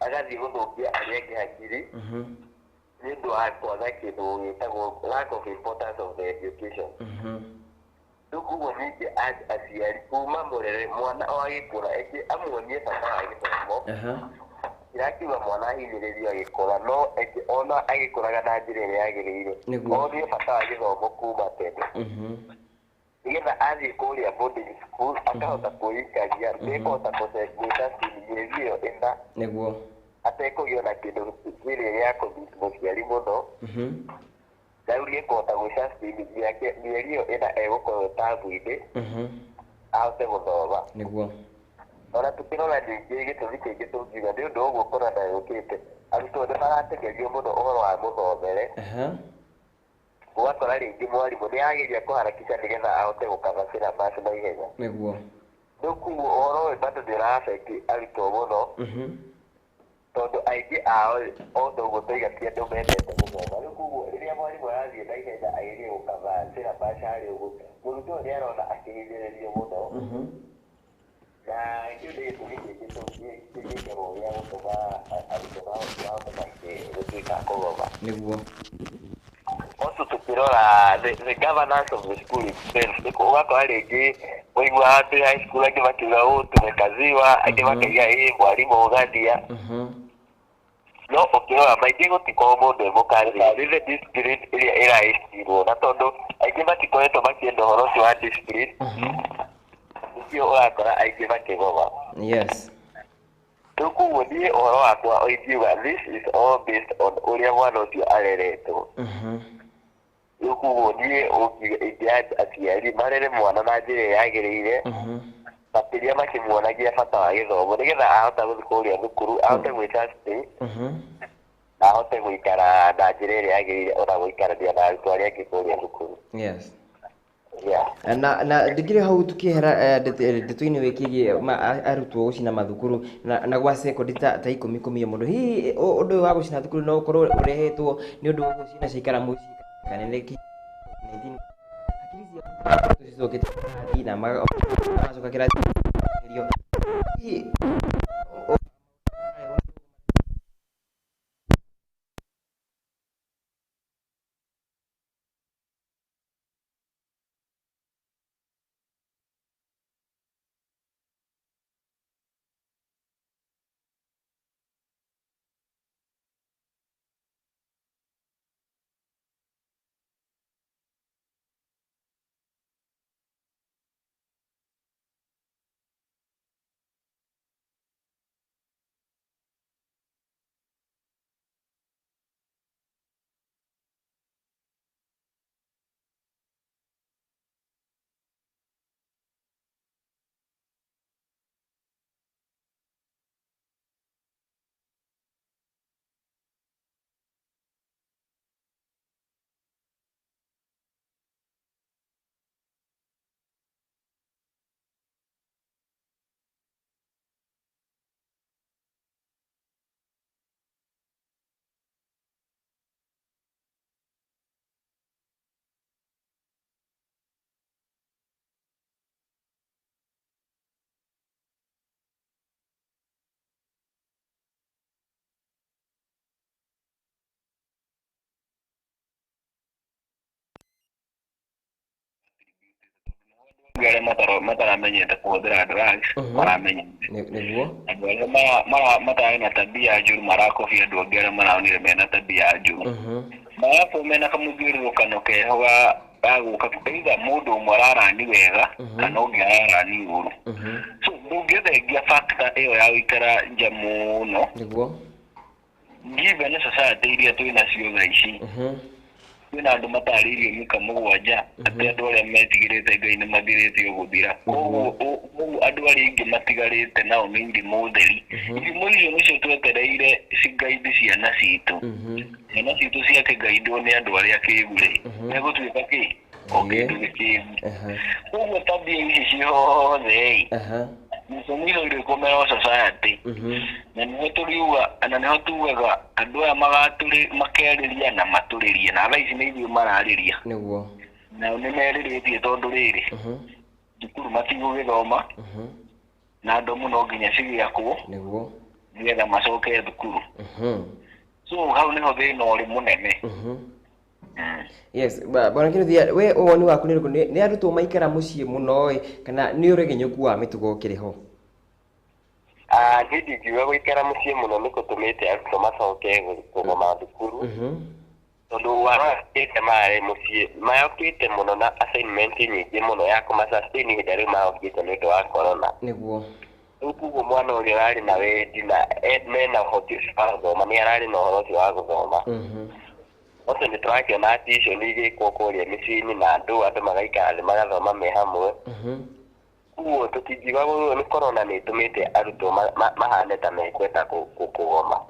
agathiĩ gũthũkia arĩa angĩ hakiri nĩ ũndũ wa kwaga kĩndũ gĩtagwo lack of importance of the education. Rĩu koguo ningĩ aciari kuma mũrere mwana o agĩkũra eke amuonie bata wa gĩthomo. Ndirakiuga mwana ahinyĩrĩrio agĩkũra, no eke ona agĩkũraga na njĩra ĩrĩa yagĩrĩire, onie bata wa gĩthomo kuma tene, nĩgetha athiĩ kũrĩa boarding school akahota kwĩikaria, nĩekũhota gwĩka mĩeri ĩyo ĩna atekũgĩa na kĩndũ kĩrĩa gĩa kũmit mũciari mũno. Rĩu nĩekũhota gwĩ sustain mĩeri ĩyo ĩna egũkorwo tabu-inĩ, ahote gũthoma. Ona tũkĩrora ningĩ gĩtũmi kĩngĩ tũngiuga nĩ ũndũ ũguo korona yũkĩte, arutwo nĩ maratengerio mũno ũhoro wa mũthomere. Ũgakora rĩngĩ mwarimũ nĩ ageria kũharakisha nĩgetha ahote gũkaba syllabus na ihenya. Rĩu koguo ũhoro ũyũ bado nĩ ũra affect arutwo mũno, tondũ aingĩ ao o ta ũguo twoiga ti andũ mendete gũthoma. Rĩu koguo rĩrĩa mwarimũ arathiĩ na ihenya agerie gũkaba syllabus harĩa ũguo, mũrutwo nĩ arona akĩhinyĩrĩrio mũno. Na kĩu nĩ gĩtũmi kĩngĩ kĩngĩkorwo gĩa gũtũma arutwo mahote gũtuĩka a kũgoma. Also tukirora the governance of the school itself, ũgakora rĩngĩ ũiguaga twĩ high school angĩ makiuga ũũ tumekaziwa, angĩ makauga ĩ mwarimũ ũgathia. No ũkĩrora maingĩ gũtikorwo mũndũ e mũkazi nĩ the discipline ĩrĩa ĩraĩcirwo, na tondũ aingĩ matikoretwo makĩenda ũhoro ũcio wa discipline, nĩkĩo ũrakora aingĩ makĩgoma. Rĩu koguo niĩ ũhoro wakwa ingiuga this is all based on ũrĩa mwana ũcio areretwo. Rĩu koguo niĩ ingĩaria aciari marere mwana na njĩra ĩrĩa yagĩrĩire, makĩria makĩmuonagia bata wa gĩthomo, nĩgetha ahota gũthiĩ kũrĩa thukuru ahote gwĩ sustain na ahote gũikara na njĩra ĩrĩa yagĩrĩire, ona gũikarania na arutwo arĩa angĩ kũrĩa thukuru. Na ndikĩrĩ hau tukĩehera ndeto-inĩ wĩkĩgiĩ arutwo gũcina mathukuru na gwa sekondi ta ikũmi kũmia mũndũ, hihi ũndũ ũyũ wa gũcina thukuru no ũkorwo ũrehetwo nĩ ũndũ wa ũguo ciana ciaikara mũciĩ kana nĩ 19 hakiri ciao cicokete na magacoka kĩrathi. Hihi Arĩa mataramenyete kũhũthĩra drugs maramenyete. Nĩguo. Andũ arĩa matarĩ na tabia njũru marakobia andũ angĩ arĩa maraonire mena tabia njũru. Marakorwo mena kamũthiũrũrũkano keho ga gũka either mũndũ ũmwe ararani wega kana ũngĩ ararani ũru. So ndũngĩthengia factor ĩyo ya gũikara nja mũno. Nĩguo. Given society iria twĩ nacio thaa ici, kwĩna andũ matarĩirio mĩka 7 atĩ andũ arĩa metigĩrĩte Ngai nĩ mathirĩte gũthira. Koguo andũ arĩa aingĩ matigarĩte nao nĩ irimũ theri. Irimũ icio nĩcio twetereire cigaidi ciana citũ. Ciana citũ ciakĩgaidwo nĩ andũ arĩa akĩgu rĩ, megũtuĩka kĩ? O kĩndũ gĩkĩgu. Koguo tabia ici ciothe ĩ, mũico mũico irĩkũmerwo society. Na nĩho tũriuga, na nĩho tugaga andũ aya makerĩria na matũrĩrie, na thaa ici nĩ ithuĩ mararĩria. Nĩguo. Nao nĩ merĩrĩtie tondũ rĩrĩ, thukuru matigũgĩthoma, na ndomu no nginya cigĩakwo. Nĩguo. Nĩgetha macoke thukuru. So hau nĩho thĩna ũrĩ mũnene. Yes, bwana Kinuthia, we woni waku nĩ ũrĩkũ? Nĩ arutwo maikara mũciĩ mũno ĩ, kana nĩ ũregenyũku wa mĩtugo ũkĩrĩ ho? Niĩ ndingiuga gũikara mũciĩ mũno nĩ gũtũmĩte arutwo macoke kũgoma thukuru. Tondũ warokĩte marĩ mũciĩ, mayokĩte mũno na assignment nyingĩ mũno ya kũma-sustain ihinda rĩu marokĩte nĩ ũndũ wa corona. Nĩguo. Rĩu koguo mwana ũrĩa ũrarĩ na wendi na mena ũhoti ũcio wa gũthoma nĩ ararĩ na ũhoro ũcio wa gũthoma. Ũcio nĩ tũrakĩona tuition igĩkwo kũrĩa mĩciĩ-inĩ na andũ magaikara thĩ magathoma me hamwe. Koguo tũtingiuga nĩ corona nĩ ĩtũmĩte arutwo mahane ta mekwenda kũgoma.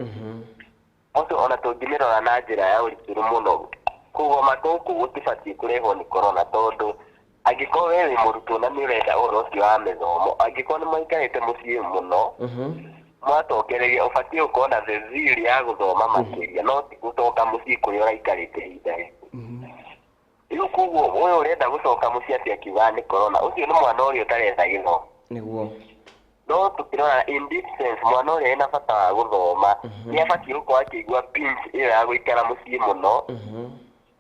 Ũcio ona tũngĩmĩrora na njĩra ya ũritũ mũno, kũgoma gũkũ gũtibatiĩ kũrehwo nĩ corona tondũ angĩkorwo we wĩ mũrutwo na nĩ ũrenda ũhoro ũcio wa mĩthomo, angĩkorwo nĩ maikarĩte mũciĩ mũno, mwatokereria ũbatiĩ gũkorwo na the zeal ya gũthoma makĩria, no ti gũcoka mũciĩ kũrĩa ũraikarĩte ihinda rĩu. Rĩu koguo ũyũ ũrenda gũcoka mũciĩ atĩ akiugaga nĩ corona, ũcio nĩ mwana ũrĩa ũtarenda gĩthomo. Nĩguo. No tũkĩrora in this sense, mwana ũrĩa ena bata wa gũthoma nĩ abatiĩ gũkorwo akĩigua pinch ĩyo ya gũikara mũciĩ mũno,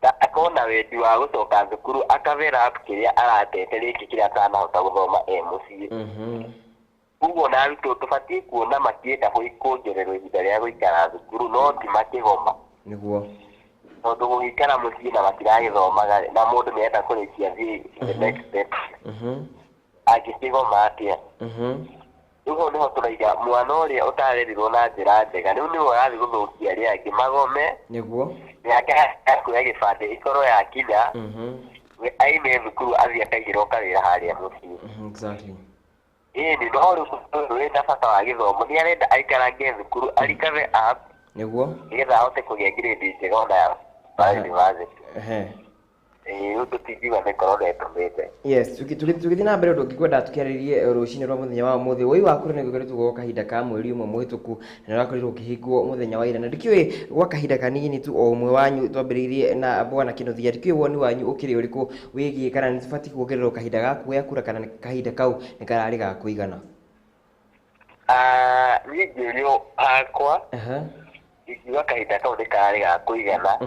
na akorwo na wendi wa gũcoka thukuru akavera up kĩrĩa aratete rĩngĩ kĩrĩa atanahota gũthoma e mũciĩ. Koguo na arutwo tũbatiĩ kuona makĩenda kuongererwo ihinda rĩa gũikara thukuru no ti makĩgoma. Nĩguo. Tondũ gũgĩikara mũciĩ na matiragĩthomaga na mũndũ nĩarenda kũrĩkia thiĩ the next step. Angĩkĩgoma atĩa? Rĩu hau nĩho tũraiga mwana ũrĩa ũtarerirwo na njĩra njega rĩu nĩwe ũrathiĩ gũthũkia arĩa angĩ magome. Nĩguo. Mĩaka ya kuoya gĩbandĩ ĩkorwo yakinya, we aime thukuru athiĩ akaigĩrwo kawĩra harĩa mũciĩ. Exactly. Ĩni no rĩu ũyũ wĩna bata wa gĩthomo nĩ arenda aikarange thukuru arikave up. Nĩguo. Nĩgetha ahote kũgĩa grade njega ona ya university. Rĩu tũtingiuga nĩ corona ĩtũmĩte. Yes, tũgĩthiĩ na mbere ũndũ ũngĩ tũkĩarĩrie rũcinĩ rwa mũthenya wa ũmũthĩ. Wũi wa kura nĩ gũkoretwo gwa kahinda ka mweri ũmwe mũhĩtũku na nĩ ũrakorirwo ũkĩhingwo mũthenya wa ira, na ndikĩũĩ gwa kahinda kanini tu o ũmwe wanyu twambĩrĩirie na bwana Kinuthia, ndikĩũĩ woni wanyu ũkĩrĩ ũrĩkũ wĩgiĩ kana nĩ tũbatiĩ kuongererwo kahinda ga kuoya kura kana kahinda kau nĩ kararĩ ga kũigana? Niĩ ngĩũrio hakwa, ingiuga kahinda kau nĩ kararĩ ga kũigana.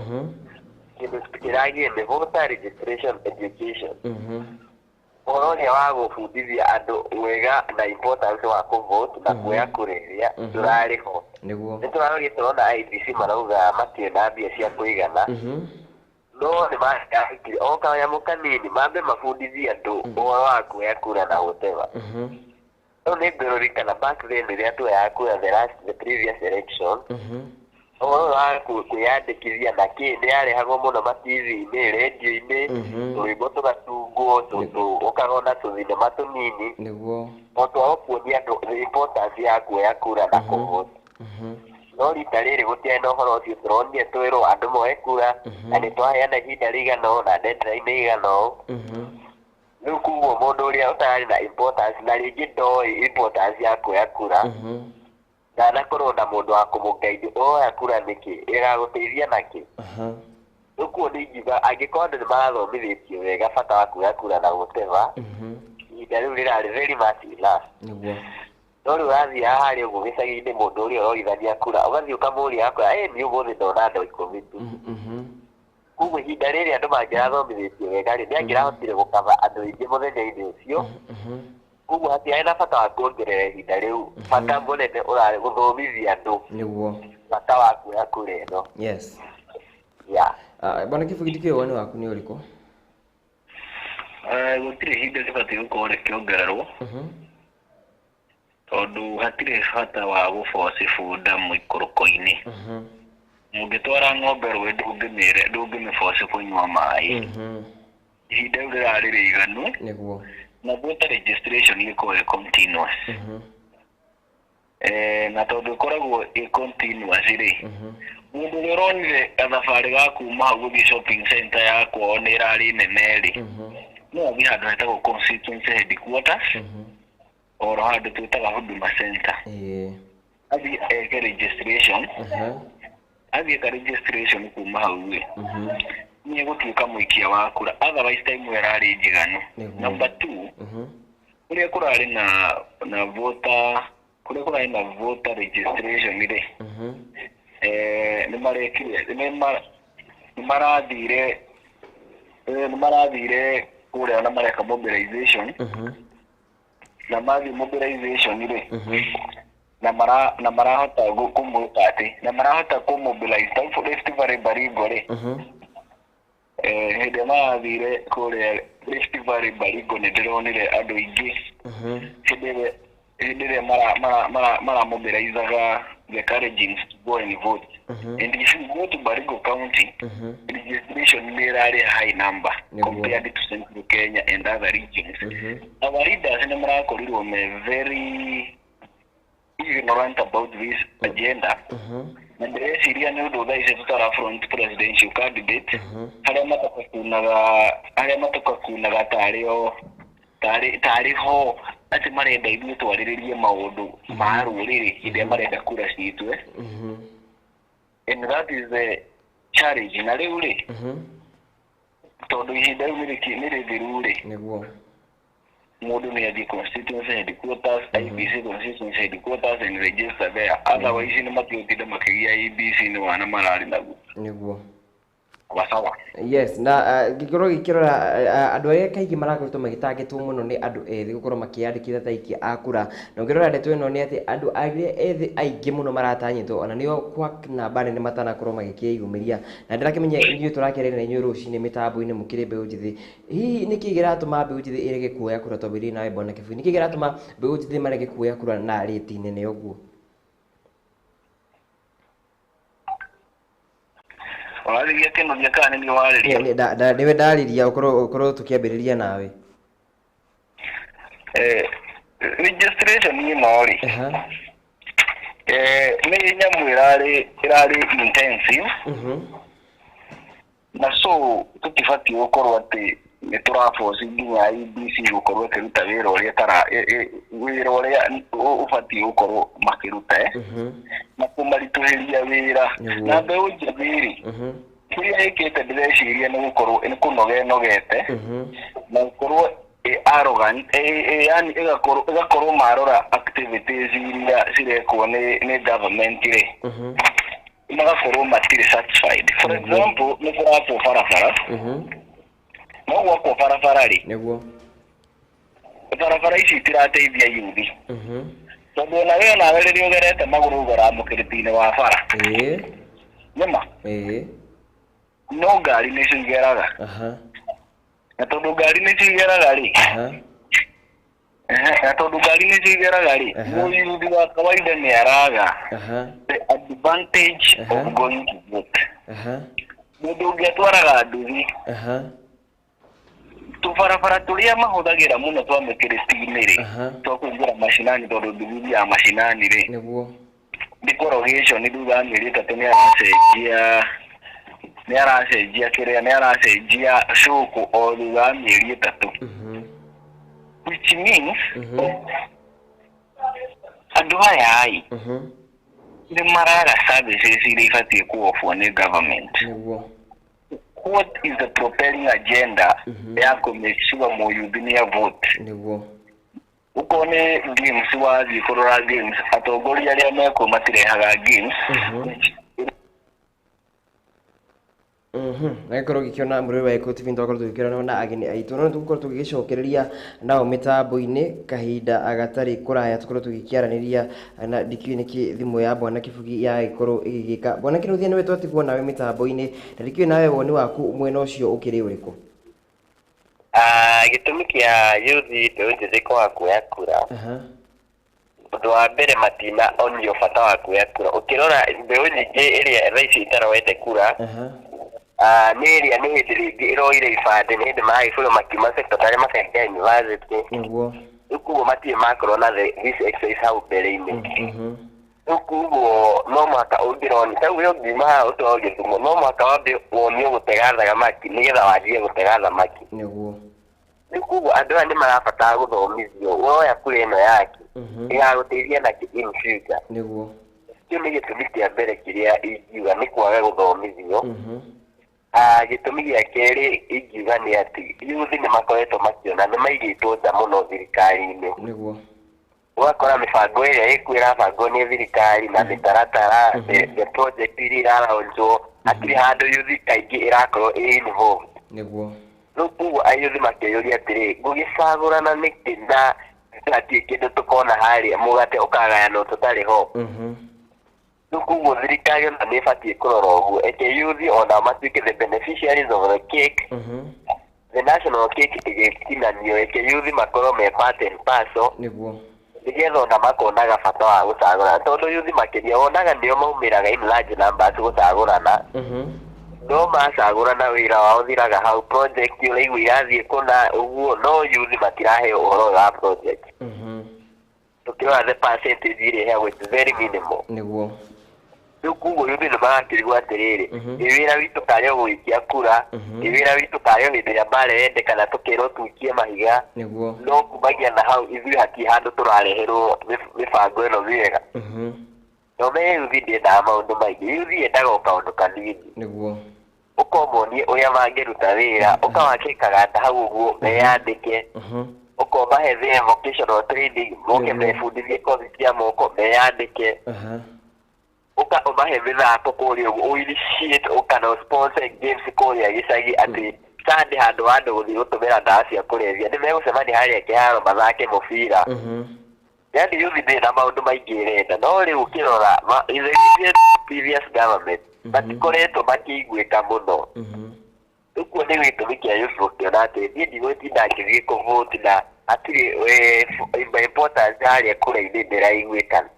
Kĩndũ kĩragie nĩ voter registration education. Ũhoro ũrĩa wa gũbundithia andũ wega na importance wa kũvote na kuoya kura ĩrĩa ndũrarĩ ho. Nĩguo. Nĩ tũrarora tũrona IEBC marauga matirĩ na mbia cia kũigana. No nĩ mangĩahotire o kanyamũ kanini mambe mabundithie andũ ũhoro wa kuoya kura na whatever. Rĩu nĩ ngũririkana back then rĩrĩa tuoyaga kura the previous election, ũhoro wa kwĩyandĩkithia na kĩ nĩ yarehagwo mũno ma TV-inĩ, radio-inĩ, tũrwĩmbo tũgatungwo, ũkagona tũthinema tũnini. Nĩguo. O twa kuonia andũ the importance ya kuoya kura na kũvote. No rita rĩrĩ gũtiarĩ na ũhoro ũcio, tũronire twĩrwo andũ moe kura na nĩ twaheana ihinda rĩigana ũũ na deadline ĩigana ũũ. Rĩu koguo mũndũ ũrĩa ũtararĩ na importance na rĩngĩ ndoĩ importance ya kuoya kura, ndanakorwo na mũndũ wa kũmũguide ũroya kura nĩkĩ, ĩgagũteithia nakĩ. Rĩu koguo nĩ ingiuga angĩkorwo andũ nĩ marathomithĩtio wega bata wa kuoya kura na whatever, ihinda rĩu rĩrarĩ very much enough. Nĩguo. No rĩu ũrathiĩ haha harĩa ũguo gĩcagi-inĩ mũndũ ũrĩa ũrorithania kura ũgathiĩ ũkamũria akwĩra niĩ ũmũthĩ ndona andũ 10 tu. Koguo ihinda rĩrĩ andũ mangĩrathomithĩtio wega rĩ, nĩangĩrahotire gũkaba andũ aingĩ mũthenya-inĩ ũcio. Koguo hatiarĩ na bata wa kuongerera ihinda rĩu. Bata mũnene ũrarĩ gũthomithia andũ bata wa kuoya kura ĩno. Yes. Yeah. Bwana Kĩbũgiti, kĩo woni waku nĩ ũrĩkũ? Gũtirĩ ihinda rĩbatiĩ gũkorwo rĩkĩongererwo, tondũ hatirĩ bata wa gũboci bunda mũikũrũko-inĩ. Ũngĩtwara ng'ombe rũĩ, ndũngĩmĩre ndũngĩmĩboci kũnyua maĩ. Ihinda rĩu rĩrarĩ rĩiganu. Na voter registration ĩkoragwo ĩ continuous. Na tondũ ĩkoragwo ĩ continuous rĩ, mũndũ ũrĩa ũronire gathabarĩ ga kuma hau gũthiĩ shopping center ya kwao nĩ ĩrarĩ nene rĩ, no athiĩ handũ hetagwo constituency headquarters, oro handũ twĩtaga Huduma Center, athiĩ eke registration. Athiĩ eka registration, kuma hau rĩ, nĩ egũtuĩka mũikia wa kura. Otherwise time ĩyo ĩrarĩ njiganu. Number two, kũrĩa kũrarĩ na voter, kũrĩa kũrarĩ na voter registration rĩ, nĩ marekire, nĩ marathire kũrĩa na mareka mobilization. Na mathiĩ mobilization rĩ, na marahota kũmwĩka atĩ na marahota kũmobilize ta Rift Valley Baringo rĩ, hĩndĩ ĩrĩa marathire kũrĩa Rift Valley Baringo, nĩ ndĩronire andũ aingĩ hĩndĩ ĩrĩa maramobilizaga the encouraging to go and vote. And if you go to Baringo County, registration nĩ ĩrarĩ high number compared to Central Kenya and other regions. Our leaders nĩ marakorirwo me very ignorant about this agenda, na ndĩreciria nĩ ũndũ thaa ici tũtara front presidential candidate harĩa matakakunaga tarĩ o tarĩ ho atĩ marenda ithuĩ twarĩrĩrie maũndũ ma rũrĩrĩ hĩndĩ ĩrĩa marenda kura citũ, eh? And that is the challenge. Na rĩu rĩ, tondũ ihinda rĩu nĩ rĩthiru rĩ, mũndũ nĩ athiĩ constituency headquarters, IEBC constituency headquarters, and register there. Otherwise nĩ matigũtinda makĩgia IEBC nĩ wana mararĩ naguo. Wasawa. Yes, na ngĩkorwo gĩkĩrora andũ arĩa kaingĩ marakoretwo magĩtangĩtwo mũno nĩ andũ ethĩ gũkorwo makĩyandĩkithia ta aikia a kura. Na ũngĩrora ndeto ĩno nĩ atĩ andũ arĩa ethĩ aingĩ mũno maratanyĩtwo ona nĩo kwa namba nene matanakorwo magĩkĩyumĩria. Na ndĩrakĩmenya inyuĩ tũrakĩaria na inyuĩ rũcinĩ mĩtambo-inĩ mũkĩrĩ mbeũ njĩthĩ. Hihi nĩkĩ kĩratũma mbeũ njĩthĩ ĩrege kuoya kura? Twambĩrĩrie nawe, Bwana Kĩbui. Nĩkĩ kĩratũma mbeũ njĩthĩ marege kuoya kura na rĩti nene ũguo? Ũrarĩria kĩnoria kana nĩ niĩ warĩria? Nĩwe ndarĩria, ũkorwo tũkĩambĩrĩria nawe. Registration ĩno rĩ, nĩ nyamũ ĩrarĩ intensive, na so tũtibatiĩ gũkorwo atĩ nĩ tũraboci nginya IEBC gũkorwo ĩkĩruta wĩra ũrĩa ĩtara wĩra ũrĩa ũbatiĩ gũkorwo makĩruta, na kũmaritũhĩria wĩra. Na mbeũ njĩthĩ rĩ, kĩrĩa ĩkĩte ndĩreciria nĩ gũkorwo nĩ kũnoga ĩnogete na gũkorwo ĩ arrogant, yani ĩgakorwo marora activities iria cirekwo nĩ government rĩ, magakorwo matirĩ satisfied. For example, nĩ kũrakwo barabara, no gwakwo barabara rĩ, barabara ici itirateithia yuthi, tondũ ona we onawe rĩrĩa ũgerete magũrũ ũgeraga mũkĩrĩti-inĩ wa bara. Nĩma? Ĩĩ. No ngari nĩcio igeraga. Na tondũ ngari nĩcio igeraga rĩ, na tondũ ngari nĩcio igeraga rĩ, mũyuthi wa kawaida nĩ araga the advantage of going to vote. Mũndũ ũngĩ atwaraga nduthi, tũbarabara tũrĩa mahũthagĩra mũno twa mĩkĩrĩti-inĩ rĩ, twa kũingĩra macinani, tondũ nduthi ithiaga macinani rĩ, nĩ thutha wa mĩeri 3 nĩ aracenjia kĩrĩa, nĩ aracenjia cũkũ o thutha wa mĩeri 3, which means andũ aya ĩ nĩ maraga services iria ibatiĩ kuofwo nĩ government. What is the propelling agenda ya kũ make sure mũyuthi nĩ a vote? Ũkorwo nĩ games, wathiĩ kũrora games, atongoria arĩa mekuo matirehaga games. Nagĩkorwo gĩkĩona mũrĩmi wa Gĩkũyũ TV twakorwo tũgĩkĩona na ageni aitũ, no nĩtũgũkorwo tũgĩgĩcokereria nao mĩtambo-inĩ kahinda gatarĩ kũraya, tũkorwo tũgĩkĩaranĩria na ndikĩũĩ nĩkĩ thimũ ya Bwana Kĩbugi yagĩkorwo ĩgĩgĩka. Bwana Kĩnuthia, nĩwe twatigwo nawe mĩtambo-inĩ, na ndikĩũĩ nawe woni waku mwena ũcio ũkĩrĩ ũrĩkũ? Ah, gĩtũmi kĩa youth mbeũ njĩthĩ kwaga kuoya kura, ũndũ wa mbere matina onio bata wa kuoya kura. Ũkĩrora mbeũ nyingĩ ĩrĩa thaa ici ĩtaroete kura, ah, nĩ ĩrĩa nĩ hĩndĩ rĩngĩ ĩroire ibandĩ, nĩ hĩndĩ maragĩbũrwo makiuma secondary makaingĩra university. Rĩu koguo matirĩ makorwo na this exercise hau mbere-inĩ. Rĩu koguo no mũhaka ũngĩroni ta we ũngiuma haha ũtwarwo Gĩthumo, no mũhaka wambe wonio gũtega thamaki nĩgetha wanjie gũtega thamaki. Rĩu koguo andũ aya nĩ marabatara gũthomithio woya kura ĩno yake ĩgagũteithia nakĩ in future. Kĩu nĩ gĩtũmi kĩa mbere kĩrĩa ingiuga nĩ kwaga gũthomithio. Ah, gĩtũmi gĩa kerĩ ingiuga nĩ atĩ youth nĩ makoretwo makĩona nĩ maigĩtwo nja mũno thirikari-inĩ. Ũgakora mĩbango ĩrĩa ĩkuo ĩrabangwo nĩ thirikari na mĩtaratara, the project iria iraraunjwo, hatirĩ handũ youth kaingĩ ĩrakorwo ĩ involved. Rĩu koguo ayuthi makeyũria atĩrĩ, ngũgĩcagũrana nĩkĩ na hatirĩ kĩndũ tũkona harĩa, mũgate ũkagayanwo tũtarĩ ho. Rĩu koguo thirikari ona nĩ ĩbatiĩ kũrora ũguo, eke youth ona matuĩke the beneficiaries of the cake, the national cake ĩgĩtinanio, eke youth makorwo me part and parcel, nĩgetha ona makonaga bata wa gũcagũrana, tondũ youth makĩria wonaga nĩo maumĩraga in large numbers gũcagũrana, no macagũrana wĩra wao ũthiraga hau, project ũraigua irathiĩ kũna ũguo, no youth matiraheo ũhoro ũyũ wa project. Tũkĩrora the percentage ĩrĩa ĩheagwo, it's very minimal. Rĩu koguo youth nĩ marakĩrigwo atĩrĩrĩ, ĩ wĩra witũ karĩ o gũikia kura, ĩ wĩra witũ karĩ o hĩndĩ ĩrĩa mbara yendekana tũkerwo tuikie mahiga, no kumagia na hau ithuĩ hatirĩ handũ tũrareherwo mĩbango ĩno mĩega. No me youth ndĩendaga maũndũ maingĩ, youth yendaga o kaũndũ kanini, ũkomonie ũrĩa mangĩruta wĩra, ũkawake kaganda hau ũguo meyandĩke, ũkomahe the vocational training, moke mebundithie kothi cia moko meyandĩke, ũka ũmahe mĩthako kũrĩa ũguo, ũinitiate kana ũsponsor games kũrĩa gĩcagi, atĩ Sunday handũ ha andũ gũthiĩ gũtũmĩra ndawa cia kũrebia nĩ megũcemania harĩa kĩharo mathake mũbira. Yani youth ndĩrĩ na maũndũ maingĩ ĩrenda, no rĩu ũkĩrora the previous government matikoretwo makĩiguĩka mũno. Rĩu kuo nĩ gĩtũmi kĩa youth gũkĩona atĩ niĩ ndigũtinda ngĩthiĩ kũvote na hatirĩ importance harĩa kura-inĩ ndĩraiguĩkana.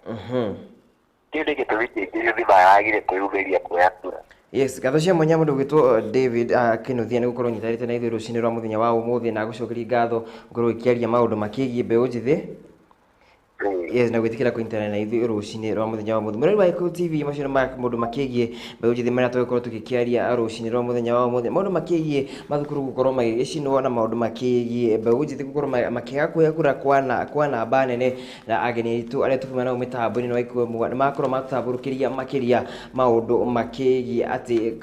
Kĩu nĩ gĩtũmi kĩngĩ youth maragire kwĩyumĩria kuoya kura. Yes, ngatho cia mwanya mũndũ ũgwĩtwo David Kĩnuthia nĩ gũkorwo nyitanĩte na ithuĩ rũcinĩ rwa mũthenya wa ũmũthĩ, na gũcokeria ngatho gũkorwo ũkĩaria maũndũ makĩgiĩ mbeũ njĩthĩ. Yes, na gwĩtĩkĩra kũnyitana na ithuĩ rũcinĩ rwa mũthenya wa ũmũthĩ. Mũrori wa Gĩkũyũ TV, macio nĩ maũndũ makĩgiĩ mbeũ njĩthĩ marĩa tũgũkorwo tũgĩkĩaria rũcinĩ rwa mũthenya wa ũmũthĩ, maũndũ makĩgiĩ mathukuru gũkorwo magĩgĩcinwo, na maũndũ makĩgiĩ mbeũ njĩthĩ gũkorwo makĩaga kuoya kura kwa namba nene, na ageni aitũ arĩa tũkuma nao mĩtambo-inĩ wa Gĩkũyũ nĩ makorwo matambũrũkĩria makĩria maũndũ makĩgiĩ atĩ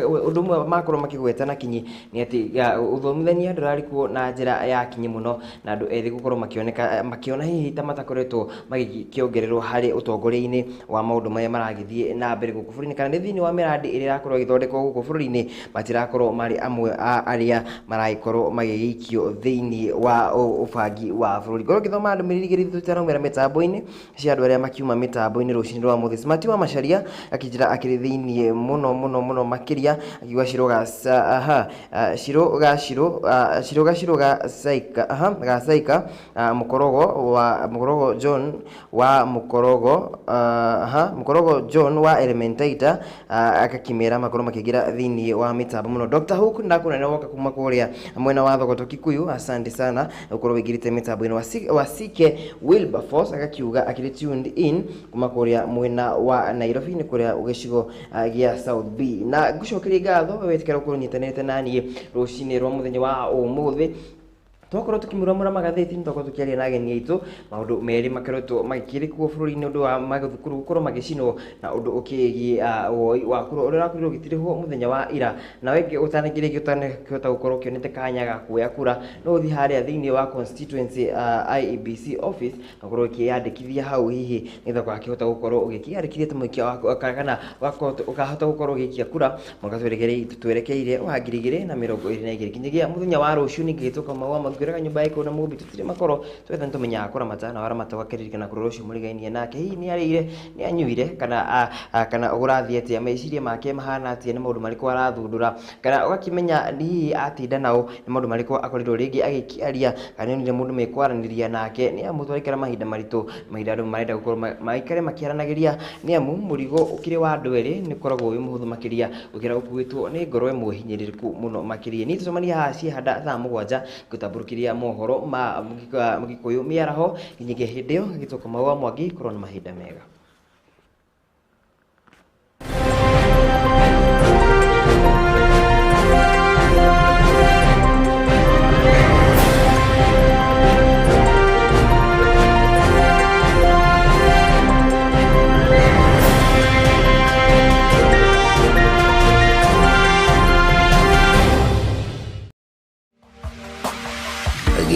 ũndũ ũmwe makorwo makĩgweta na kinyi nĩ atĩ ũthomithania ndũrarĩ na njĩra ya kinyi mũno, na andũ ethĩ gũkorwo makĩoneka makĩona hihi ta matakoretwo magĩkĩongererwo harĩ ũtongoria-inĩ wa maũndũ marĩa maragĩthiĩ na mbere gũkũ bũrũri-inĩ, kana nĩ thĩinĩ wa mĩrandi ĩrĩa ĩrakorwo ĩgĩthondekwo gũkũ bũrũri-inĩ, matirakorwo marĩ amwe a arĩa maragĩkorwo magĩgĩikio thĩinĩ wa ũbangi wa bũrũri. Ngorwo ngĩthoma ndũmĩrĩri igĩrĩ tũtaraumĩra mĩtambo-inĩ cia andũ arĩa makiuma mĩtambo-inĩ rũcinĩ rwa mũthĩ. Smart wa Macharia akĩnjĩra akĩrĩ thĩinĩ mũno mũno mũno makĩria, akiuga Shiro ga aha, Shiro ga Shiro, Shiro ga Shiro ga Saika, aha, ga Saika, Mukorogo wa Mukorogo John wa Mukorogo, aha, Mukorogo John wa Elementaita, akakimera makorwo makĩingĩra thĩinĩ wa mĩtambo mũno. Dr. Hook ndakuna nĩ woka kuma kũrĩa mwena wa Thogoto Kikuyu, asante sana gũkorwo wĩingĩrĩte mĩtambo-inĩ. Wasike Wilberforce agakiuga akĩrĩ tuned in kuma kũrĩa mwena wa Nairobi, nĩ kũrĩa gĩcigo gĩa South B. Na ngũcokeria ngatho wetĩkĩra gũkorwo ũnyitanĩrĩte na niĩ rũcinĩ rwa mũthenya wa ũmũthĩ. Twakorwo tukĩmuramura magathĩti, nĩ twakorwo tũkĩaria na ageni aitũ maũndũ merĩ makoretwo magĩkĩrĩkuo bũrũri-inĩ, ũndũ wa mathukuru gũkorwo magĩcinwo na ũndũ ũkĩgiĩ woi wa kura ũrĩa ũrakorirwo ũgĩtirihwo mũthenya wa ira. Na wengĩ ũtanagĩrĩkia ũtanakĩhota gũkorwo ũkĩonete kanya ga kuoya kura, no ũthiĩ harĩa thĩinĩ wa constituency IEBC office na ũkorwo ũkĩyandĩkithia hau, hihi nĩgetha ũgakĩhota gũkorwo ũgĩkĩyandĩkithia ta mũikia wa kana ũkahota gũkorwo ũgĩikia kura mwaka twerekeire wa 2022. Nginyagia mũthenya wa rũciũ, ningĩ gĩtũka maua mangĩũraga nyũmba ya ikũrũ na mũmbi tũtirĩ makoro twetha, nĩtũmenyaga kũramata na waramata ũgakĩririkana kũrora ũcio mũrigainie nake, hihi nĩ arĩire, nĩ anyuire, kana ũrathiĩ atĩa, meciria make mahana atĩa, nĩ maũndũ marĩkũ arathundũra, kana ũgakĩmenya hihi atinda nao nĩ maũndũ marĩkũ akorirwo rĩngĩ agĩkĩaria, kana nĩonire mũndũ mekwaranĩria nake. Nĩ amu twaikara mahinda maritũ, mahinda andũ marenda gũkorwo maikare makĩaranagĩria, nĩ amu mũrigo ũkĩrĩ wa andũ erĩ nĩ ũkoragwo wĩ mũhũthũ makĩria gũkĩra ũkuĩtwo nĩ ngoro ĩmwe hinyĩrĩrĩku mũno makĩria. Niĩ tũcemania haha ciĩhanda thaa 7 ngũtambũrũkĩria mohoro ma Gĩkũyũ mĩaraho. Nginyagia hĩndĩ ĩyo, gĩtũka Maua Mwangi, korwo na mahinda mega.